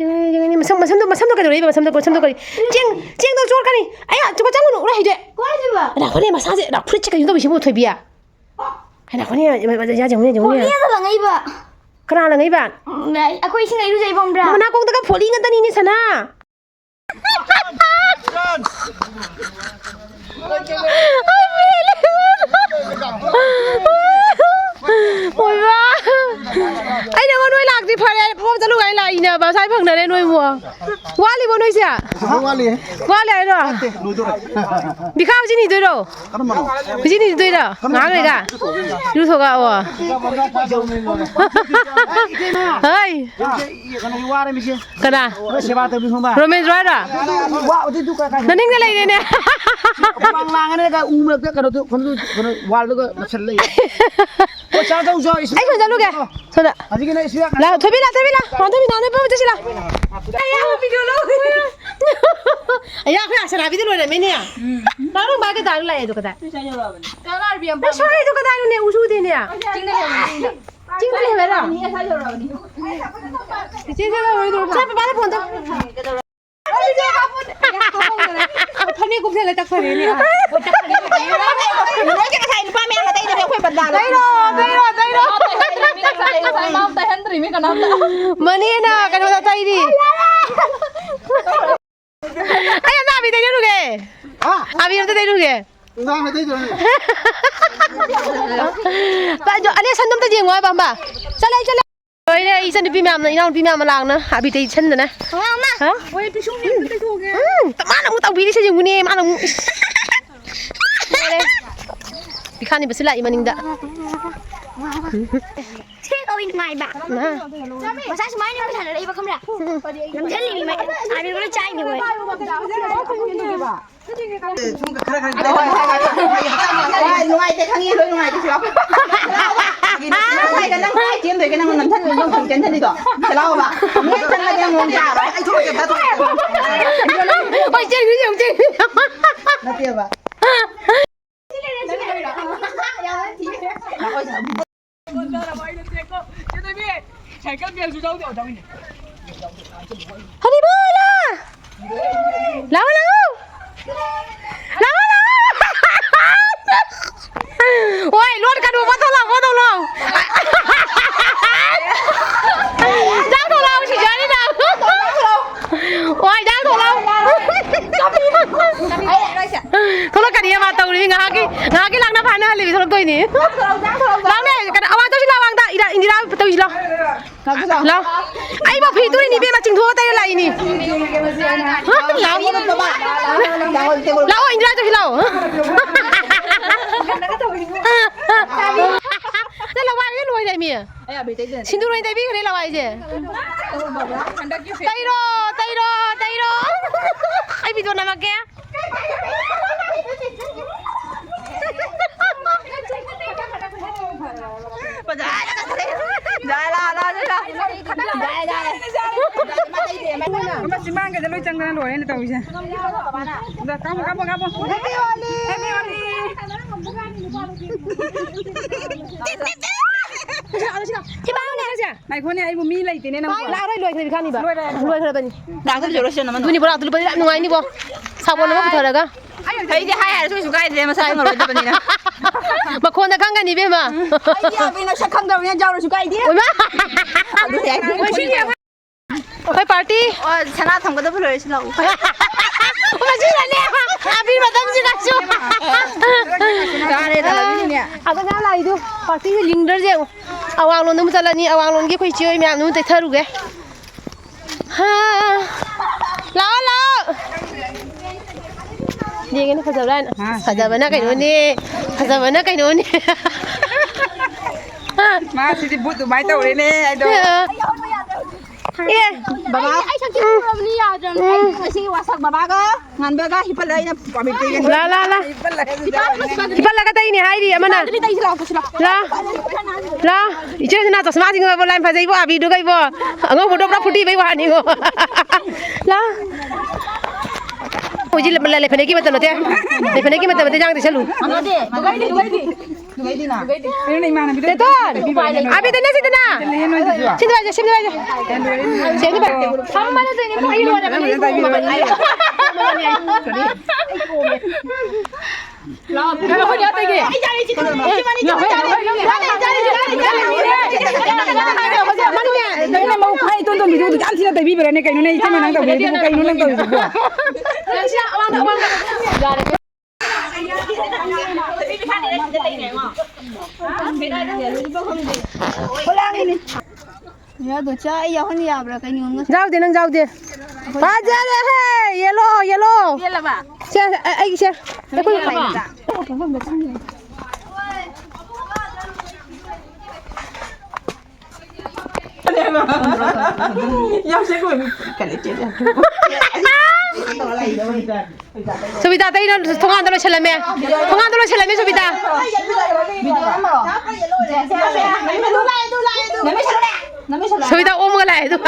ꯌꯦꯡꯉꯨꯅꯦ, ꯌꯦꯡꯉꯨꯅꯦ, ꯃꯁꯝ, ꯃꯁꯝꯗꯣ, ꯃꯁꯝꯗꯣ ꯀꯩꯗꯧꯔꯤꯕ? ꯃꯁꯝꯗꯣ, ꯃꯁꯝꯗꯣ ꯀꯔꯤ? ꯆꯦꯡ, ꯆꯦꯡꯗꯣ ꯆꯣꯠꯀꯅꯤ꯫ ꯑꯌꯥ, ꯆꯨꯀ ꯆꯪꯉꯨꯅꯨ, ꯎꯔꯥꯏ ꯍꯩꯗꯣꯛꯑꯦ꯫ ꯀꯃꯥꯏꯅ ꯇꯧꯕ? ꯉꯥꯏꯈꯣꯅꯦ, ꯃꯁꯥꯁꯦ, ꯅꯥ, ꯐꯨꯔꯤꯠꯁꯦ ꯀꯩꯅꯣ ꯇꯧꯕ ꯁꯤꯕꯨ, ꯊꯣꯏꯕꯤ꯫ ꯉꯥꯏꯈꯣꯅꯦ, ꯌꯥ, ꯌꯦꯡꯉꯨꯅꯦ, ꯌꯦꯡꯉꯨꯅꯦ꯫ ꯀꯣꯔꯤꯌꯥꯗ ꯂꯪꯉꯛꯏꯕ꯫ ꯀꯅꯥ ꯂꯪꯉꯛꯏꯕ? ꯎꯝ, ꯑꯩꯈꯣꯏ ꯏꯁꯤꯡ ꯏꯔꯨꯖꯩ ꯈꯪꯕ꯭ꯔꯥ? ꯃꯅꯥꯀꯣꯡꯗꯒ ꯐꯣꯠꯂꯤ ꯉꯥꯛꯇꯅꯤꯅꯦ, ꯁꯅꯥ꯫ ꯑꯣꯏꯕ꯫ ꯑꯩꯅ ꯅꯣꯏ ꯂꯥꯛꯇ꯭ꯔꯤ ꯐꯔꯦ, ꯐꯝꯐꯝ ꯆꯠꯂꯨ ꯀꯥꯏꯅ ꯂꯥꯛꯏꯅꯦꯕ, ꯉꯁꯥꯏ ꯐꯪꯅꯔꯦ ꯅꯣꯏꯕꯨ꯫ ꯋꯥꯠꯂꯤꯕꯣ ꯅꯣꯏꯁꯦ? ꯋꯥꯠꯂꯤ꯫ ꯋꯥꯠꯂꯤ ꯍꯥꯏꯔꯣ? ꯅꯠꯇꯦ, ꯂꯣꯏꯗꯣꯔꯦ꯫ ꯕꯤꯈꯥ ꯍꯧꯖꯤꯛ ꯅꯤꯗꯣꯏꯔꯣ? ꯀꯔꯝꯕꯅꯣ? ꯍꯧꯖꯤꯛ ꯅꯤꯗꯣꯏꯔꯣ? ꯉꯥꯏꯍꯥꯛ ꯂꯩꯔꯒ? ꯏꯔꯨꯊꯣꯛꯑꯒ, ꯑꯣ꯫ ꯍꯩ꯫ ꯀꯩꯅꯣ ꯋꯥꯔꯃꯤꯁꯦ꯫ ꯀꯅꯥ? ꯅꯣꯏ ꯁꯦꯕꯥ ꯇꯧꯕꯤ ꯈꯪꯕ? ꯔꯣꯃꯦꯟꯗ꯭ꯔꯣ ꯍꯥꯏꯔꯣ? ꯋꯥ, ꯑꯗꯨ, ꯑꯗꯨ ꯀꯥꯏ, ꯀꯥꯏ? ꯅꯅꯤꯡꯗ ꯂꯩꯔꯦꯅꯦ꯫ ꯍꯨꯃꯥꯡ ꯂꯥꯡꯉꯅꯦꯒ ꯎ ꯃꯔꯛꯇ ꯀꯩꯅꯣꯗꯨ, ꯀꯩꯅꯣ, ꯀꯩꯅꯣ, ꯋꯥꯜꯗꯨꯒ ꯅꯞꯁꯜꯂ ꯂꯩ꯫ ꯑꯣ, ꯆꯥ ꯇꯧꯁꯣ, ꯏꯁꯤꯡ ꯑꯩ ꯁꯣꯝ ꯆꯠꯂꯨꯒꯦ꯫ ꯁꯣꯝꯗ꯫ ꯍꯧꯖꯤꯛꯀꯤ ꯅꯪ ꯏꯁꯤꯡ ꯂꯥꯛ, ꯊꯣꯏꯕꯤ ꯂꯥꯛ, ꯊꯣꯏꯕꯤ ꯂꯥꯛ꯫ ꯑꯣ, ꯊꯣꯏꯕꯤ ꯂꯥꯛ, ꯅꯣꯏ ꯄꯣꯠ ꯆꯠꯁꯤ ꯂꯥꯛ꯫ ꯑꯩ ꯑꯃ ꯚꯤꯗꯤꯑꯣ ꯂꯧ꯫ ꯑꯌꯥ, ꯑꯩꯈꯣꯏ ꯑꯁꯔꯥꯕꯤꯗ ꯂꯣꯏꯔꯝꯃꯦꯅꯦ꯫ ꯎꯝ꯫ ꯅꯪ ꯕꯥꯏ ꯀꯗꯥꯏꯗ ꯂꯥꯛꯑꯦ ꯑꯗꯣ ꯀꯗꯥꯏ? ꯀꯂꯥꯔꯕꯤ ꯌꯥꯝ ꯅꯪ ꯄꯥꯝꯃꯦ꯫ ꯁꯣꯔꯤꯗꯣ ꯀꯗꯥꯏꯅꯣꯅꯦ? ꯎꯁꯨ ꯎꯗꯦꯅꯦ꯫ ꯆꯤꯡꯗ ꯂꯩꯕꯅꯦ, ꯆꯤꯡꯗ꯫ ꯆꯤꯡꯗ ꯂꯩꯍꯧꯔꯦꯔꯣ? ꯏꯆꯦ, ꯆꯠꯂꯔꯣꯏꯗ꯭ꯔꯣ? ꯆꯠꯄ ꯃꯥꯅ ꯐꯣꯟ ꯇꯧ꯫ ꯐꯅꯦꯛ ꯀꯨꯞꯁꯜꯂ ꯇꯛ ꯐꯔꯦꯅꯦ꯫ ꯅꯣꯏꯒꯤ ꯉꯁꯥꯏ ꯅꯨꯄꯥ ꯃꯌꯥꯝꯅ ꯇꯩꯗꯕ ꯑꯩꯈꯣꯏ ꯕꯟꯗꯥꯅ꯫ ꯇꯩꯔꯣ, ꯇꯩꯔꯣ, ꯇꯩꯔꯣ꯫ ꯉꯁꯥꯏ ꯃꯥ ꯇꯩꯍꯟꯗ꯭ꯔꯤꯃꯤ ꯀꯅꯥꯝꯇ꯫ ꯃꯅꯦꯅ ꯀꯩꯅꯣꯗ ꯇꯩꯔꯤ꯫ ꯑꯩ ꯑꯝꯇ ꯑꯕꯤ ꯇꯩꯅꯔꯨꯒꯦ꯫ ꯍꯥ? ꯑꯕꯤ ꯑꯝꯇ ꯇꯩꯅꯔꯨꯒꯦ꯫ ꯅꯨꯡꯗꯥꯡ ꯇꯩꯗꯣꯏꯅꯦ꯫ ꯄꯥꯏꯖꯣ, ꯑꯅꯦ ꯁꯟꯗꯣ ꯑꯝꯇ ꯌꯦꯡꯉꯣ ꯍꯥꯏꯕ ꯑꯝꯕ꯫ ꯆꯠꯂꯦ, ꯆꯠꯂꯦ꯫ ꯂꯣꯏꯔꯦ, ꯑꯩ ꯏꯆꯟꯅꯨꯄꯤ ꯃꯌꯥꯝꯅ, ꯏꯅꯥꯎꯅꯨꯄꯤ ꯃꯌꯥꯝꯅ ꯂꯥꯡꯅ ꯑꯕꯤ ꯇꯩꯁꯟꯗꯅ꯫ ꯍꯥ? ꯎꯝ, ꯃꯥꯅ ꯑꯃꯨꯛ ꯇꯧꯕꯤꯔꯤꯁꯦ ꯌꯦꯡꯉꯨꯅꯦ, ꯃꯥꯅ ꯑꯃꯨꯛ꯫ ꯂꯣꯏꯔꯦ꯫ ꯄꯤꯈꯥꯅꯤꯕꯁꯨ ꯂꯥꯛꯏ ꯃꯅꯤꯡꯗ꯫ ꯁꯤ ꯀꯧꯏ ꯅꯨꯡꯉꯥꯏꯕ꯫ ꯃꯥ꯫ ꯃꯁꯥ ꯁꯨꯃꯥꯏꯅ ꯌꯥꯝ ꯁꯥꯟꯅꯔꯛꯏꯕ ꯈꯪꯕ꯭ꯔꯥ? ꯅꯝꯁꯤꯜꯂꯤꯃꯤ ꯃꯥꯏ꯫ ꯑꯥꯔꯃꯤ ꯄꯨꯂꯞ ꯆꯥꯏꯅꯦ ꯃꯣꯏ꯫ ꯅꯨꯡꯉꯥꯏꯇꯦ, ꯈꯪꯉꯤ, ꯂꯣꯏ ꯅꯨꯡꯉꯥꯏꯇꯦ, ꯁꯤꯔꯥ꯫ ꯅꯪ ꯀꯥꯏ ꯆꯦꯟꯗꯣꯏꯒꯦ? ꯅꯪ ꯅꯝꯁꯤꯜꯂꯤ, ꯅꯪ ꯁꯨꯝ ꯆꯦꯟꯁꯤꯜꯂꯤꯗꯣ꯫ ꯆꯦꯜꯂꯛꯑꯣꯕ꯫ ꯑꯃꯨꯛ ꯆꯪꯉꯗꯤ ꯑꯃꯨꯛ ꯌꯥꯔꯣꯏ꯫ ꯍꯣꯏ, ꯆꯦꯟꯈ꯭ꯔꯤ, ꯌꯦꯡꯉꯨ, ꯆꯦꯟꯈ꯭ꯔꯤ꯫ ꯅꯠꯇꯦꯕ꯫ ꯍꯅꯤꯕꯣꯂꯥ! ꯂꯥꯛꯑꯣ, ꯂꯥꯛꯑꯣ! ꯂꯥꯛꯑꯣ, ꯂꯥꯛꯑꯣ! ꯍꯣꯏ, ꯂꯣꯠꯀꯅꯨ, ꯐꯣꯇꯣ ꯂꯥꯛꯑꯣ, ꯐꯣꯇꯣ ꯂꯥꯛꯑꯣ! ꯆꯥꯛ ꯊꯣꯡ ꯂꯥꯛꯑꯣ, ꯁꯤꯖꯔꯤꯗ! ꯍꯣꯏ, ꯆꯥꯛ ꯊꯣꯡ ꯂꯥꯛꯑꯣ! ꯊꯣꯛꯂꯛꯀꯅꯤ ꯃꯥ ꯇꯧꯔꯤꯁꯤ ꯉꯥꯏꯍꯥꯛꯀꯤ, ꯉꯥꯏꯍꯥꯛꯀꯤ ꯂꯥꯛꯅ ꯐꯥꯅ ꯍꯜꯂꯤꯕꯤ ꯊꯣꯛꯂꯛꯇꯣꯏꯅꯤ꯫ ꯂꯥꯛꯑꯣꯅꯦ, ꯀꯩꯅꯣ, ꯑꯋꯥ ꯇꯧꯁꯤ ꯂꯥꯛꯑꯣ, ꯑꯋꯥꯡꯗ, ꯏꯔꯥ-, ꯏꯟꯗꯤꯔꯥ ꯇꯧꯁꯤ ꯂꯥꯛꯑꯣ꯫ ꯂꯥꯛꯑꯣ꯫ ꯑꯩꯕꯨ ꯐꯤ ꯇꯨꯔꯤꯅꯤ ꯏꯕꯦꯝꯃ, ꯆꯤꯡꯊꯣꯛꯑ ꯇꯩꯔ ꯂꯥꯛꯏꯅꯤ꯫ ꯍꯥ? ꯂꯥꯛꯑꯣ꯫ ꯂꯥꯛꯑꯣ, ꯏꯟꯗꯤꯔꯥ ꯇꯧꯁꯤ ꯂꯥꯛꯑꯣ꯫ ꯅꯪ ꯂꯋꯥꯏꯁꯦ ꯂꯣꯏꯔꯦꯃꯤ꯫ ꯁꯤꯟꯗꯨꯔ ꯑꯣꯏꯅ ꯇꯩꯕꯤꯈ꯭ꯔꯦ ꯂꯋꯥꯏꯁꯦ꯫ ꯇꯩꯔꯣ, ꯇꯩꯔꯣ, ꯇꯩꯔꯣ꯫ ꯑꯩ ꯚꯤꯗꯤꯑꯣ ꯅꯝꯃꯛꯀꯦ꯫ ꯑꯃ ꯆꯤꯡꯃꯥꯡꯒꯤꯗ ꯂꯣꯏ ꯆꯪꯗꯅ ꯂꯣꯏꯔꯦꯅꯦ ꯇꯧꯔꯤꯁꯦ꯫ ꯑꯗ ꯀꯥꯞꯄꯣ, ꯀꯥꯞꯄꯣ, ꯀꯥꯞꯄꯣ꯫ Happy Holi! Happy Holi! ꯁꯤ ꯄꯥꯎꯅꯦ꯫ ꯉꯥꯏꯈꯣꯅꯦ, ꯑꯩꯕꯨ ꯃꯤ ꯂꯩꯇꯦꯅꯦ ꯅꯪꯕꯨ꯫ ꯂꯥꯛꯑꯔꯣꯏ, ꯂꯣꯏꯈ꯭ꯔꯦ ꯏꯕꯥꯅꯤꯕ꯫ ꯂꯣꯏꯔꯦ꯫ ꯂꯣꯏꯈ꯭ꯔꯕꯅꯤ꯫ ꯂꯥꯛꯇ ꯂꯣꯏꯔꯣꯏꯁꯤꯅ ꯃꯅꯨꯡ꯫ ꯑꯗꯨꯅꯤ ꯕꯣꯔꯥ, ꯑꯗꯨ ꯂꯨꯄꯥ ꯌꯥꯝ ꯅꯨꯡꯉꯥꯏꯅꯤꯕꯣ꯫ ꯁꯥꯄꯣꯟ ꯑꯃ ꯄꯨꯊꯔꯒ꯫ ꯑꯩꯗꯤ ꯍꯥꯏ ꯍꯥꯏꯔꯁꯨ ꯀꯩꯁꯨ ꯀꯥꯏꯗ꯭ꯔꯦ, ꯃꯁꯥ ꯈꯪꯉꯔꯣꯏꯗꯕꯅꯤꯅ꯫ ꯃꯈꯣꯟꯗ ꯈꯪꯒꯅꯤ ꯏꯕꯦꯝꯃ꯫ ꯑꯩꯗꯤ ꯑꯕꯤ ꯅꯁꯛ ꯈꯪꯗꯕꯅꯤꯅ ꯌꯥꯎꯔꯁꯨ ꯀꯥꯏꯗꯦ꯫ ꯑꯣꯏꯃꯥ꯫ ꯑꯗꯨꯗꯤ ꯑꯩ ꯑꯩꯈꯣꯏ ꯄꯥꯔꯇꯤ꯫ ꯑꯣ, ꯁꯅꯥ ꯊꯝꯒꯗꯕ ꯂꯣꯏꯔꯦ, ꯁꯤ ꯂꯥꯛꯎ꯫ ꯃꯁꯤꯗꯅꯦ, ꯑꯕꯤ ꯃꯇꯝꯁꯤꯗꯁꯨ꯫ ꯌꯥꯔꯦ, ꯇꯜꯂꯕꯤꯅꯤꯅꯦ꯫ ꯑꯗ ꯉꯥ ꯂꯥꯛꯏꯗꯨ, ꯄꯥꯔꯇꯤꯁꯦ ꯂꯤꯡꯗ꯭ꯔꯁꯦ ꯌꯦꯡꯉꯨ꯫ ꯑꯋꯥꯡꯂꯣꯝꯗ ꯑꯃꯨꯛ ꯆꯠꯂꯅꯤ, ꯑꯋꯥꯡꯂꯣꯝꯒꯤ ꯑꯩꯈꯣꯏ ꯏꯆꯦ ꯍꯣꯏ ꯃꯌꯥꯝꯗꯨ ꯑꯃꯨꯛ ꯇꯩꯊꯔꯨꯒꯦ꯫ ꯍꯥ꯫ ꯂꯥꯛꯑꯣ, ꯂꯥꯛꯑꯣ꯫ ꯌꯦꯡꯒꯦꯅꯦ, ꯐꯖꯕ꯭ꯔꯥ ꯍꯥꯏꯅ꯫ ꯑꯥ, ꯐꯖꯕꯅ ꯀꯩꯅꯣꯅꯦ, ꯐꯖꯕꯅ ꯀꯩꯅꯣꯅꯦ꯫ ꯃꯥ ꯁꯤꯗꯤ ꯕꯨꯠ ꯑꯗꯨꯃꯥꯏꯅ ꯇꯧꯔꯦꯅꯦ ꯑꯩꯗꯣ꯫ ꯑꯦ꯫ ꯕꯕꯥ꯫ ꯑꯩ, ꯑꯩ ꯁꯛꯊꯤ ꯎꯔꯕꯅꯤ, ꯌꯥꯗ꯭ꯔꯕꯅꯤ꯫ ꯎꯝ꯫ ꯑꯩ ꯉꯁꯤ ꯋꯥꯁꯛ ꯕꯕꯥꯒ ꯉꯥꯟꯕꯒ ꯍꯤꯞꯍꯜꯂ ꯑꯩꯅ ꯄꯥꯝꯃꯤ ꯇꯩꯒꯅꯤ꯫ ꯂꯥ, ꯂꯥ, ꯂꯥ꯫ ꯍꯤꯞꯍꯜꯂꯒ ꯑꯗꯨꯝ ꯌꯥꯎꯔꯦ꯫ ꯍꯤꯞꯍꯜꯂꯒ ꯇꯩꯅꯦ ꯍꯥꯏꯔꯤ ꯑꯃꯅ꯫ ꯑꯗꯨꯗꯤ ꯇꯩꯁꯤ ꯂꯥꯎ, ꯇꯩꯁꯤ ꯂꯥꯎ꯫ ꯂꯥ꯫ ꯂꯥ꯫ ꯏꯆꯦ ꯁꯤꯅ ꯆꯁꯃꯥꯁꯤꯡꯗꯣ ꯂꯥꯏ ꯐꯖꯩꯕꯣ, ꯑꯕꯤꯗꯨꯒ ꯏꯕꯣ꯫ ꯑꯉꯧꯕꯗꯣ ꯄꯨꯔꯥ ꯐꯨꯠꯇꯤꯕꯩ ꯋꯥꯅꯤꯉꯣ꯫ ꯂꯥ꯫ ꯍꯧꯖꯤꯛ ꯂ-, ꯂ-, ꯂꯩꯐꯅꯦꯛꯀꯤ ꯃꯇꯝ ꯅꯠꯇꯦ꯫ ꯂꯩꯐꯅꯦꯛꯀꯤ ꯃꯇꯝ ꯅꯠꯇꯦ, ꯏꯟꯖꯥꯡꯗꯤ ꯁꯠꯂꯨ꯫ ꯀꯩꯅꯣꯅꯦ, ꯏꯃꯥꯟꯅꯕꯤꯗ ꯇꯦꯇꯣꯟ! ꯎꯄꯥꯏ ꯂꯩꯇꯦ꯫ ꯑꯕꯤꯗ ꯅꯦ ꯁꯤꯗꯅ꯫ ꯁꯤꯗ ꯄꯥꯏꯁꯦ, ꯁꯤꯗ ꯄꯥꯏꯁꯦ꯫ ꯁꯤꯗ ꯄꯥꯏꯁꯦ꯫ ꯐꯝꯃꯅꯨ ꯇꯣꯏꯅꯦ, ꯐꯝꯃꯅꯨ꯫ ꯅꯪꯅ ꯃꯧ ꯈ꯭ꯋꯥꯏ ꯏꯇꯣꯟ ꯇꯣꯟꯕꯤꯗꯨꯕꯨ ꯌꯥꯝ ꯊꯤꯅ ꯇꯩꯕꯤꯕ꯭ꯔꯥꯅꯦ? ꯀꯩꯅꯣꯅꯦ, ꯏꯆꯦ ꯃꯅꯥꯎ ꯇꯧꯕꯤꯔꯤꯗꯨꯕꯨ? ꯀꯩꯅꯣ ꯅꯪ ꯇꯧꯔꯤꯗꯨꯕꯣ? ꯌꯥꯗꯣ ꯆꯥ, ꯑꯩ ꯌꯥꯎꯍꯟ ꯌꯥꯕ꯭ꯔꯥ? ꯀꯩꯅꯣꯝꯒ ꯌꯥꯎꯗꯦ, ꯅꯪ ꯌꯥꯎꯗꯦ꯫ ꯐꯖꯔꯦꯍꯦ! Yellow, yellow! ꯄꯦꯜꯂꯕ? ꯁꯦ, ꯑꯩ, ꯑꯩꯒꯤ ꯁꯦ꯫ ꯑꯩꯈꯣꯏ ꯄꯦꯜꯂꯕ? ꯁꯨꯕꯤꯇꯥ, ꯑꯇꯩꯅ ꯊꯣꯡꯒꯥꯟꯗ ꯂꯣꯏꯁꯜꯂꯝꯃꯦ꯫ ꯊꯣꯡꯒꯥꯟꯗ ꯂꯣꯏꯁꯜꯂꯝꯃꯦ, ꯁꯨꯕꯤꯇꯥ꯫ ꯁꯨꯕꯤꯇꯥ ꯑꯣꯝꯃꯒ ꯂꯥꯛꯑꯦ, ꯑꯗꯨ꯫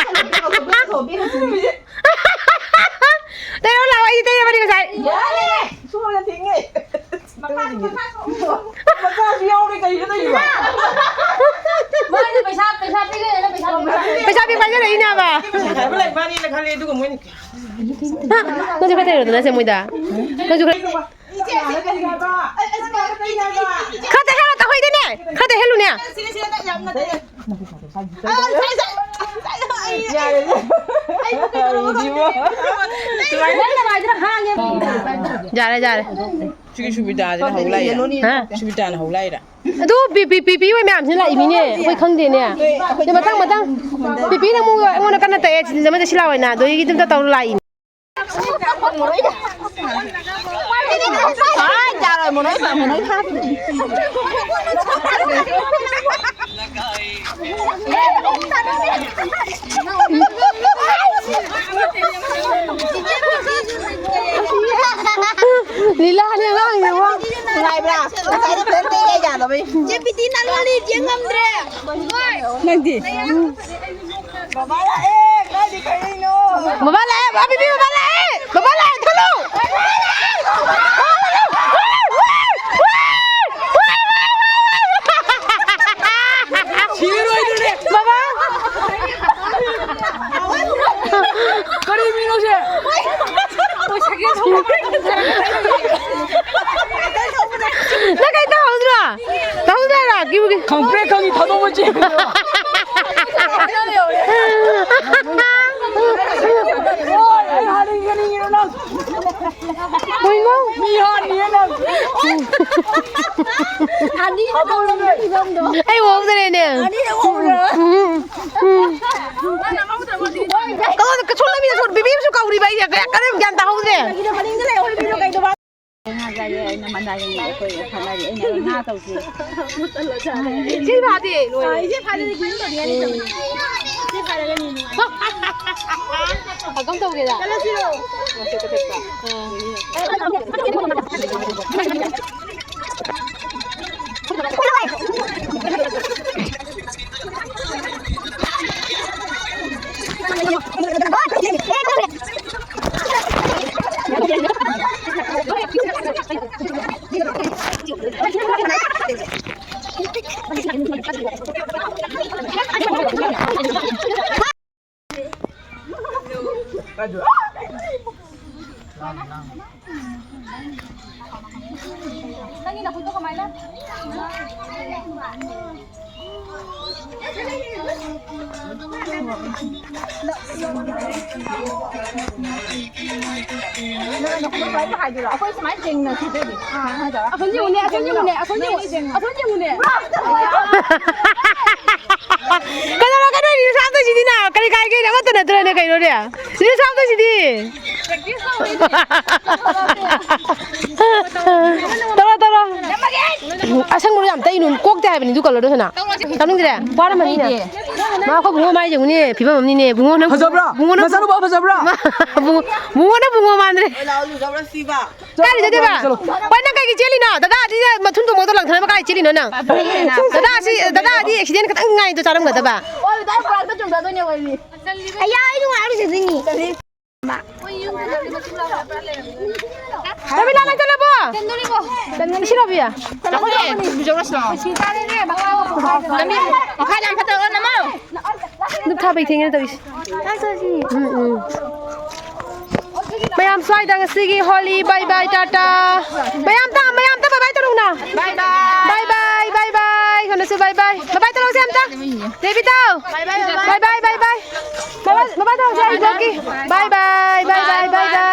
ꯇꯩꯔꯣ ꯂꯥꯛꯑꯣ, ꯑꯩꯗꯤ ꯇꯩꯔꯕꯅꯤ ꯉꯁꯥꯏ꯫ ꯃꯆꯥꯁꯨ ꯌꯥꯎꯔꯦ, ꯀꯩꯅꯣ ꯇꯧꯔꯤꯕ? ꯄꯩꯁꯥ ꯄꯤ ꯄꯥꯏꯖꯔꯛꯏꯅꯦꯕ꯫ ꯍꯥꯏꯕ ꯂꯩ ꯃꯥꯅꯤꯅ ꯈꯜꯂꯦ, ꯑꯗꯨꯒ ꯃꯣꯏꯅ ꯍꯥ? ꯅꯪꯁꯨ ꯈꯔ ꯇꯩꯔꯣꯗꯅ ꯁꯦ ꯃꯣꯏꯗ꯫ ꯅꯪꯁꯨ ꯈꯔ ꯈꯔ ꯇꯩꯍꯜꯂꯣ, ꯇꯧꯍꯩꯗꯦꯅꯦ꯫ ꯈꯔ ꯇꯩꯍꯜꯂꯨꯅꯦ꯫ ꯌꯥꯔꯦ, ꯌꯥꯔꯦ꯫ ꯁꯤꯒꯤ ꯁꯨꯕꯤꯗꯥꯁꯤꯅ ꯍꯧ ꯂꯥꯛꯏꯔꯥ? ꯍꯥ? ꯁꯨꯕꯤꯗꯥꯅ ꯍꯧ ꯂꯥꯛꯏꯔꯥ? ꯑꯗꯨ ꯄꯤ, ꯄꯤ, ꯄꯤ, ꯄꯤ ꯑꯣꯏ ꯃꯌꯥꯝꯁꯤꯅ ꯂꯥꯛꯏ ꯃꯤꯅꯦ꯫ ꯑꯩꯈꯣꯏ ꯈꯪꯗꯦꯅꯦ꯫ ꯑꯗꯨ ꯃꯊꯪ, ꯃꯊꯪ꯫ ꯄꯤ ꯄꯤꯅ ꯑꯃꯨꯛ ꯑꯩꯉꯣꯟꯗ ꯀꯟꯅ ꯇꯛꯑꯦ꯫ ꯁꯤꯟ ꯑꯃꯗ ꯁꯤ ꯂꯥꯛꯑꯣꯅ꯫ ꯑꯗꯨꯒꯤ ꯑꯗꯨꯝ ꯇꯧꯔ ꯂꯥꯛꯏꯅꯦ꯫ ꯂꯤꯂꯥꯅꯦ ꯑꯉꯥꯡꯁꯦ, ꯋꯥ꯫ ꯅꯨꯡꯉꯥꯏꯕ꯭ꯔꯥ? ꯉꯁꯥꯏꯗꯤ ꯐꯖꯅ ꯇꯦꯛꯑꯦ ꯌꯥꯗꯕꯩ꯫ ꯆꯦ ꯄꯤꯇꯤ ꯅꯪ ꯂꯣꯜꯂꯤ ꯌꯦꯡ ꯉꯝꯗ꯭ꯔꯦ꯫ ꯅꯪꯗꯤ? ꯕꯕꯥ ꯂꯥꯛꯑꯦ, ꯀꯥꯏꯗ ꯈꯪꯉꯤꯅꯣ? ꯕꯕꯥ ꯂꯥꯛꯑꯦ, ꯕꯕꯥ ꯕꯤꯕꯤ, ꯕꯕꯥ ꯂꯥꯛꯑꯦ! ꯕꯕꯥ ꯂꯥꯛꯑꯦ, ꯊꯣꯛꯂꯛꯑꯣ! ꯁꯤꯔꯣꯏꯗꯧꯔꯦ! ꯕꯕꯥ! ꯀꯔꯤ ꯃꯤꯅꯣ ꯁꯦ? ꯅꯪ ꯀꯩ ꯇꯧꯍꯧꯗ꯭ꯔꯣ? ꯇꯧꯍꯧꯗ꯭ꯔꯥ? ꯀꯤꯕꯨ ꯀꯤ- ꯈꯪꯄ꯭ꯔꯦꯛ ꯈꯪꯉꯤ, ꯊꯥꯗꯣꯛꯄ ꯆꯦꯟꯈ꯭ꯔꯦꯕ꯫ ꯑꯣꯏ, ꯑꯩ ꯍꯥꯟꯅ ꯌꯦꯡꯅꯤꯡꯉꯤꯔꯣ ꯅꯪ? ꯀꯩꯅꯣ? ꯃꯤ ꯍꯥꯠꯅꯤꯌꯦ ꯅꯪ꯫ ꯑꯅꯤꯁꯦ ꯇꯧꯔꯝꯕ ꯐꯤꯕꯝꯗꯣ꯫ ꯑꯩ ꯎꯍꯧꯗ꯭ꯔꯦꯅꯦ꯫ ꯑꯅꯤꯁꯦ ꯎꯍꯧꯗ꯭ꯔꯦ꯫ ꯎꯝ, ꯎꯝ꯫ ꯀꯩꯅꯣꯗ ꯁꯣꯝꯗ ꯃꯤꯅ ꯁꯣꯝ ꯕꯤꯕꯤ ꯑꯃꯁꯨ ꯀꯧꯔꯤꯕ ꯑꯩꯁꯦ꯫ ꯀꯌꯥ ꯀꯔꯤꯝ ꯒ꯭ꯌꯥꯟ ꯇꯥꯍꯧꯗ꯭ꯔꯦ꯫ ꯀꯩꯒꯤꯅꯣ ꯃꯅꯤꯡꯗ ꯂꯩꯍꯧꯔꯤꯕꯤꯗꯣ ꯀꯩꯗꯧꯕ? ꯉꯥ ꯆꯥꯒꯦ, ꯑꯩꯅ ꯃꯅꯥ ꯌꯦꯡꯉꯦ, ꯑꯩꯈꯣꯏ ꯈꯠꯅꯔꯤ꯫ ꯑꯩꯅ ꯉꯥ ꯇꯧꯁꯤ꯫ ꯏꯆꯦ ꯐꯥꯗꯦ, ꯂꯣꯏꯔꯦ꯫ ꯏꯆꯦ ꯐꯥꯗꯦ, green ꯇꯧꯅꯤ, ꯑꯩꯅ ꯇꯧꯅꯤ꯫ ꯏꯆꯦ ꯐꯥꯗꯦ, green ꯇꯧꯅꯤ꯫ ꯀꯝ ꯇꯧꯒꯦꯗ? ꯆꯠꯂꯁꯤꯔꯣ? ꯅꯪꯒꯤ ꯅꯈꯨꯠꯇꯣ ꯀꯃꯥꯏꯅ? ꯑꯩꯈꯣꯏ ꯁꯨꯃꯥꯏꯅ ꯆꯦꯡꯅꯁꯤ ꯑꯗꯨꯗꯤ꯫ ꯑꯁꯣꯝ ꯌꯦꯡꯉꯨꯅꯦ, ꯑꯁꯣꯝ ꯌꯦꯡꯉꯨꯅꯦ, ꯑꯁꯣꯝ ꯌꯦꯡꯉꯨꯅꯦ, ꯑꯁꯣꯝ ꯌꯦꯡꯉꯨꯅꯦ꯫ ꯀꯩꯗꯧꯔꯒꯦ ꯅꯣꯏ ꯔꯤꯜꯁ ꯍꯥꯞꯇꯣꯏꯁꯤꯗꯤ ꯅ? ꯀꯔꯤ ꯀꯥꯏꯒꯦ? ꯑꯃꯠꯇ ꯅꯠꯇ꯭ꯔꯅꯦ ꯀꯩꯅꯣꯅꯦ? ꯔꯤꯜꯁ ꯍꯥꯞꯇꯣꯏꯁꯤꯗꯤ꯫ ꯇꯧꯔꯣ, ꯇꯧꯔꯣ꯫ ꯑꯁꯪꯕꯗꯣ ꯌꯥꯝ ꯇꯩꯅꯨ, ꯀꯣꯛꯇꯦ ꯍꯥꯏꯕꯅꯤ ꯑꯗꯨ ꯀꯂꯔꯗꯣ ꯁꯅꯥ꯫ ꯆꯥꯅꯤꯡꯗ꯭ꯔꯦ? ꯋꯥꯔꯝꯃꯅꯤꯅꯦ꯫ ꯃꯥ ꯑꯩꯈꯣꯏ ꯕꯨꯡꯉꯣ ꯃꯥꯏ ꯌꯦꯡꯉꯨꯅꯦ, ꯐꯤꯕꯝ ꯑꯃꯅꯤꯅꯦ꯫ ꯕꯨꯡꯉꯣ ꯅꯪ, ꯐꯖꯕ꯭ꯔꯥ? ꯕꯨꯡꯉꯣ ꯅꯪ, ꯅꯆꯥꯅꯨꯄꯥ ꯐꯖꯕ꯭ꯔꯥ? ꯕꯨꯡꯉꯣ, ꯕꯨꯡꯉꯣ ꯅꯪ ꯕꯨꯡꯉꯣ ꯃꯥꯟꯗ꯭ꯔꯦ꯫ ꯀꯥꯏꯗ ꯆꯠꯇꯣꯏꯕ? ꯆꯠꯂꯣ꯫ ꯍꯣꯏ, ꯅꯪ ꯀꯩꯒꯤ ꯆꯦꯜꯂꯤꯅꯣ? ꯗꯗꯥꯗꯤ ꯃꯊꯨꯟ ꯊꯣꯡꯕꯗꯣ ꯂꯪꯊꯅꯕ ꯀꯥꯏ ꯆꯦꯜꯂꯤꯅꯣ ꯅꯪ? ꯗꯗꯥꯁꯤ, ꯗꯗꯥꯗꯤ ꯑꯦꯛꯁꯤꯗꯦꯟ ꯈꯤꯇꯪ ꯉꯥꯏꯗꯣ ꯆꯥꯔꯝꯒꯗꯕ꯫ ꯑꯌꯥ, ꯑꯩ ꯅꯨꯡꯉꯥꯏꯔ ꯆꯠꯇꯣꯏꯅꯤ꯫ ꯔꯕꯤꯅꯥ, ꯅꯪ ꯆꯠꯂꯕꯣ? ꯏꯁꯤꯡ ꯂꯧꯕꯤꯌꯨ꯫ ꯃꯈꯥ ꯌꯥꯝ ꯐꯠꯇꯕ ꯅꯝꯃꯣ꯫ ꯗꯨꯛ ꯊꯥꯕꯩ ꯊꯦꯡꯉꯦ ꯇꯧꯔꯤꯁꯦ꯫ ꯎꯝ, ꯎꯝ꯫ ꯃꯌꯥꯝ ꯁ꯭ꯋꯥꯏꯗ ꯉꯁꯤꯒꯤ ꯍꯣꯂꯤ ꯕꯥꯏ ꯕꯥꯏ ꯇꯥꯇꯥ꯫ ꯃꯌꯥꯝ ꯇ, ꯃꯌꯥꯝ ꯇ ꯕꯥꯏ ꯕꯥꯏ ꯇꯧꯔꯛꯎꯅ꯫ ꯕꯥꯏ ꯕꯥꯏ꯫ ꯕꯥꯏ ꯕꯥꯏ, ꯕꯥꯏ ꯕꯥꯏ꯫ ꯁꯣꯝꯗꯁꯨ ꯕꯥꯏ ꯕꯥꯏ꯫ ꯕꯥꯏ ꯕꯥꯏ ꯇꯧꯔꯛꯎꯁꯦ ꯑꯝꯇ꯫ ꯗꯦꯕꯤꯇꯥꯎ꯫ ꯕꯥꯏ ꯕꯥꯏ, ꯕꯥꯏ ꯕꯥꯏ꯫ ꯕꯥꯏ ꯕꯥꯏ, ꯕꯥꯏ ꯕꯥꯏ꯫ ꯃꯃꯥ, ꯃꯃꯥ ꯇꯧꯔꯁꯦ ꯑꯩ ꯏꯕꯣꯛꯀꯤ꯫ ꯕꯥꯏ ꯕꯥꯏ, ꯕꯥꯏ ꯕꯥꯏ, ꯕꯥꯏ ꯕꯥꯏ꯫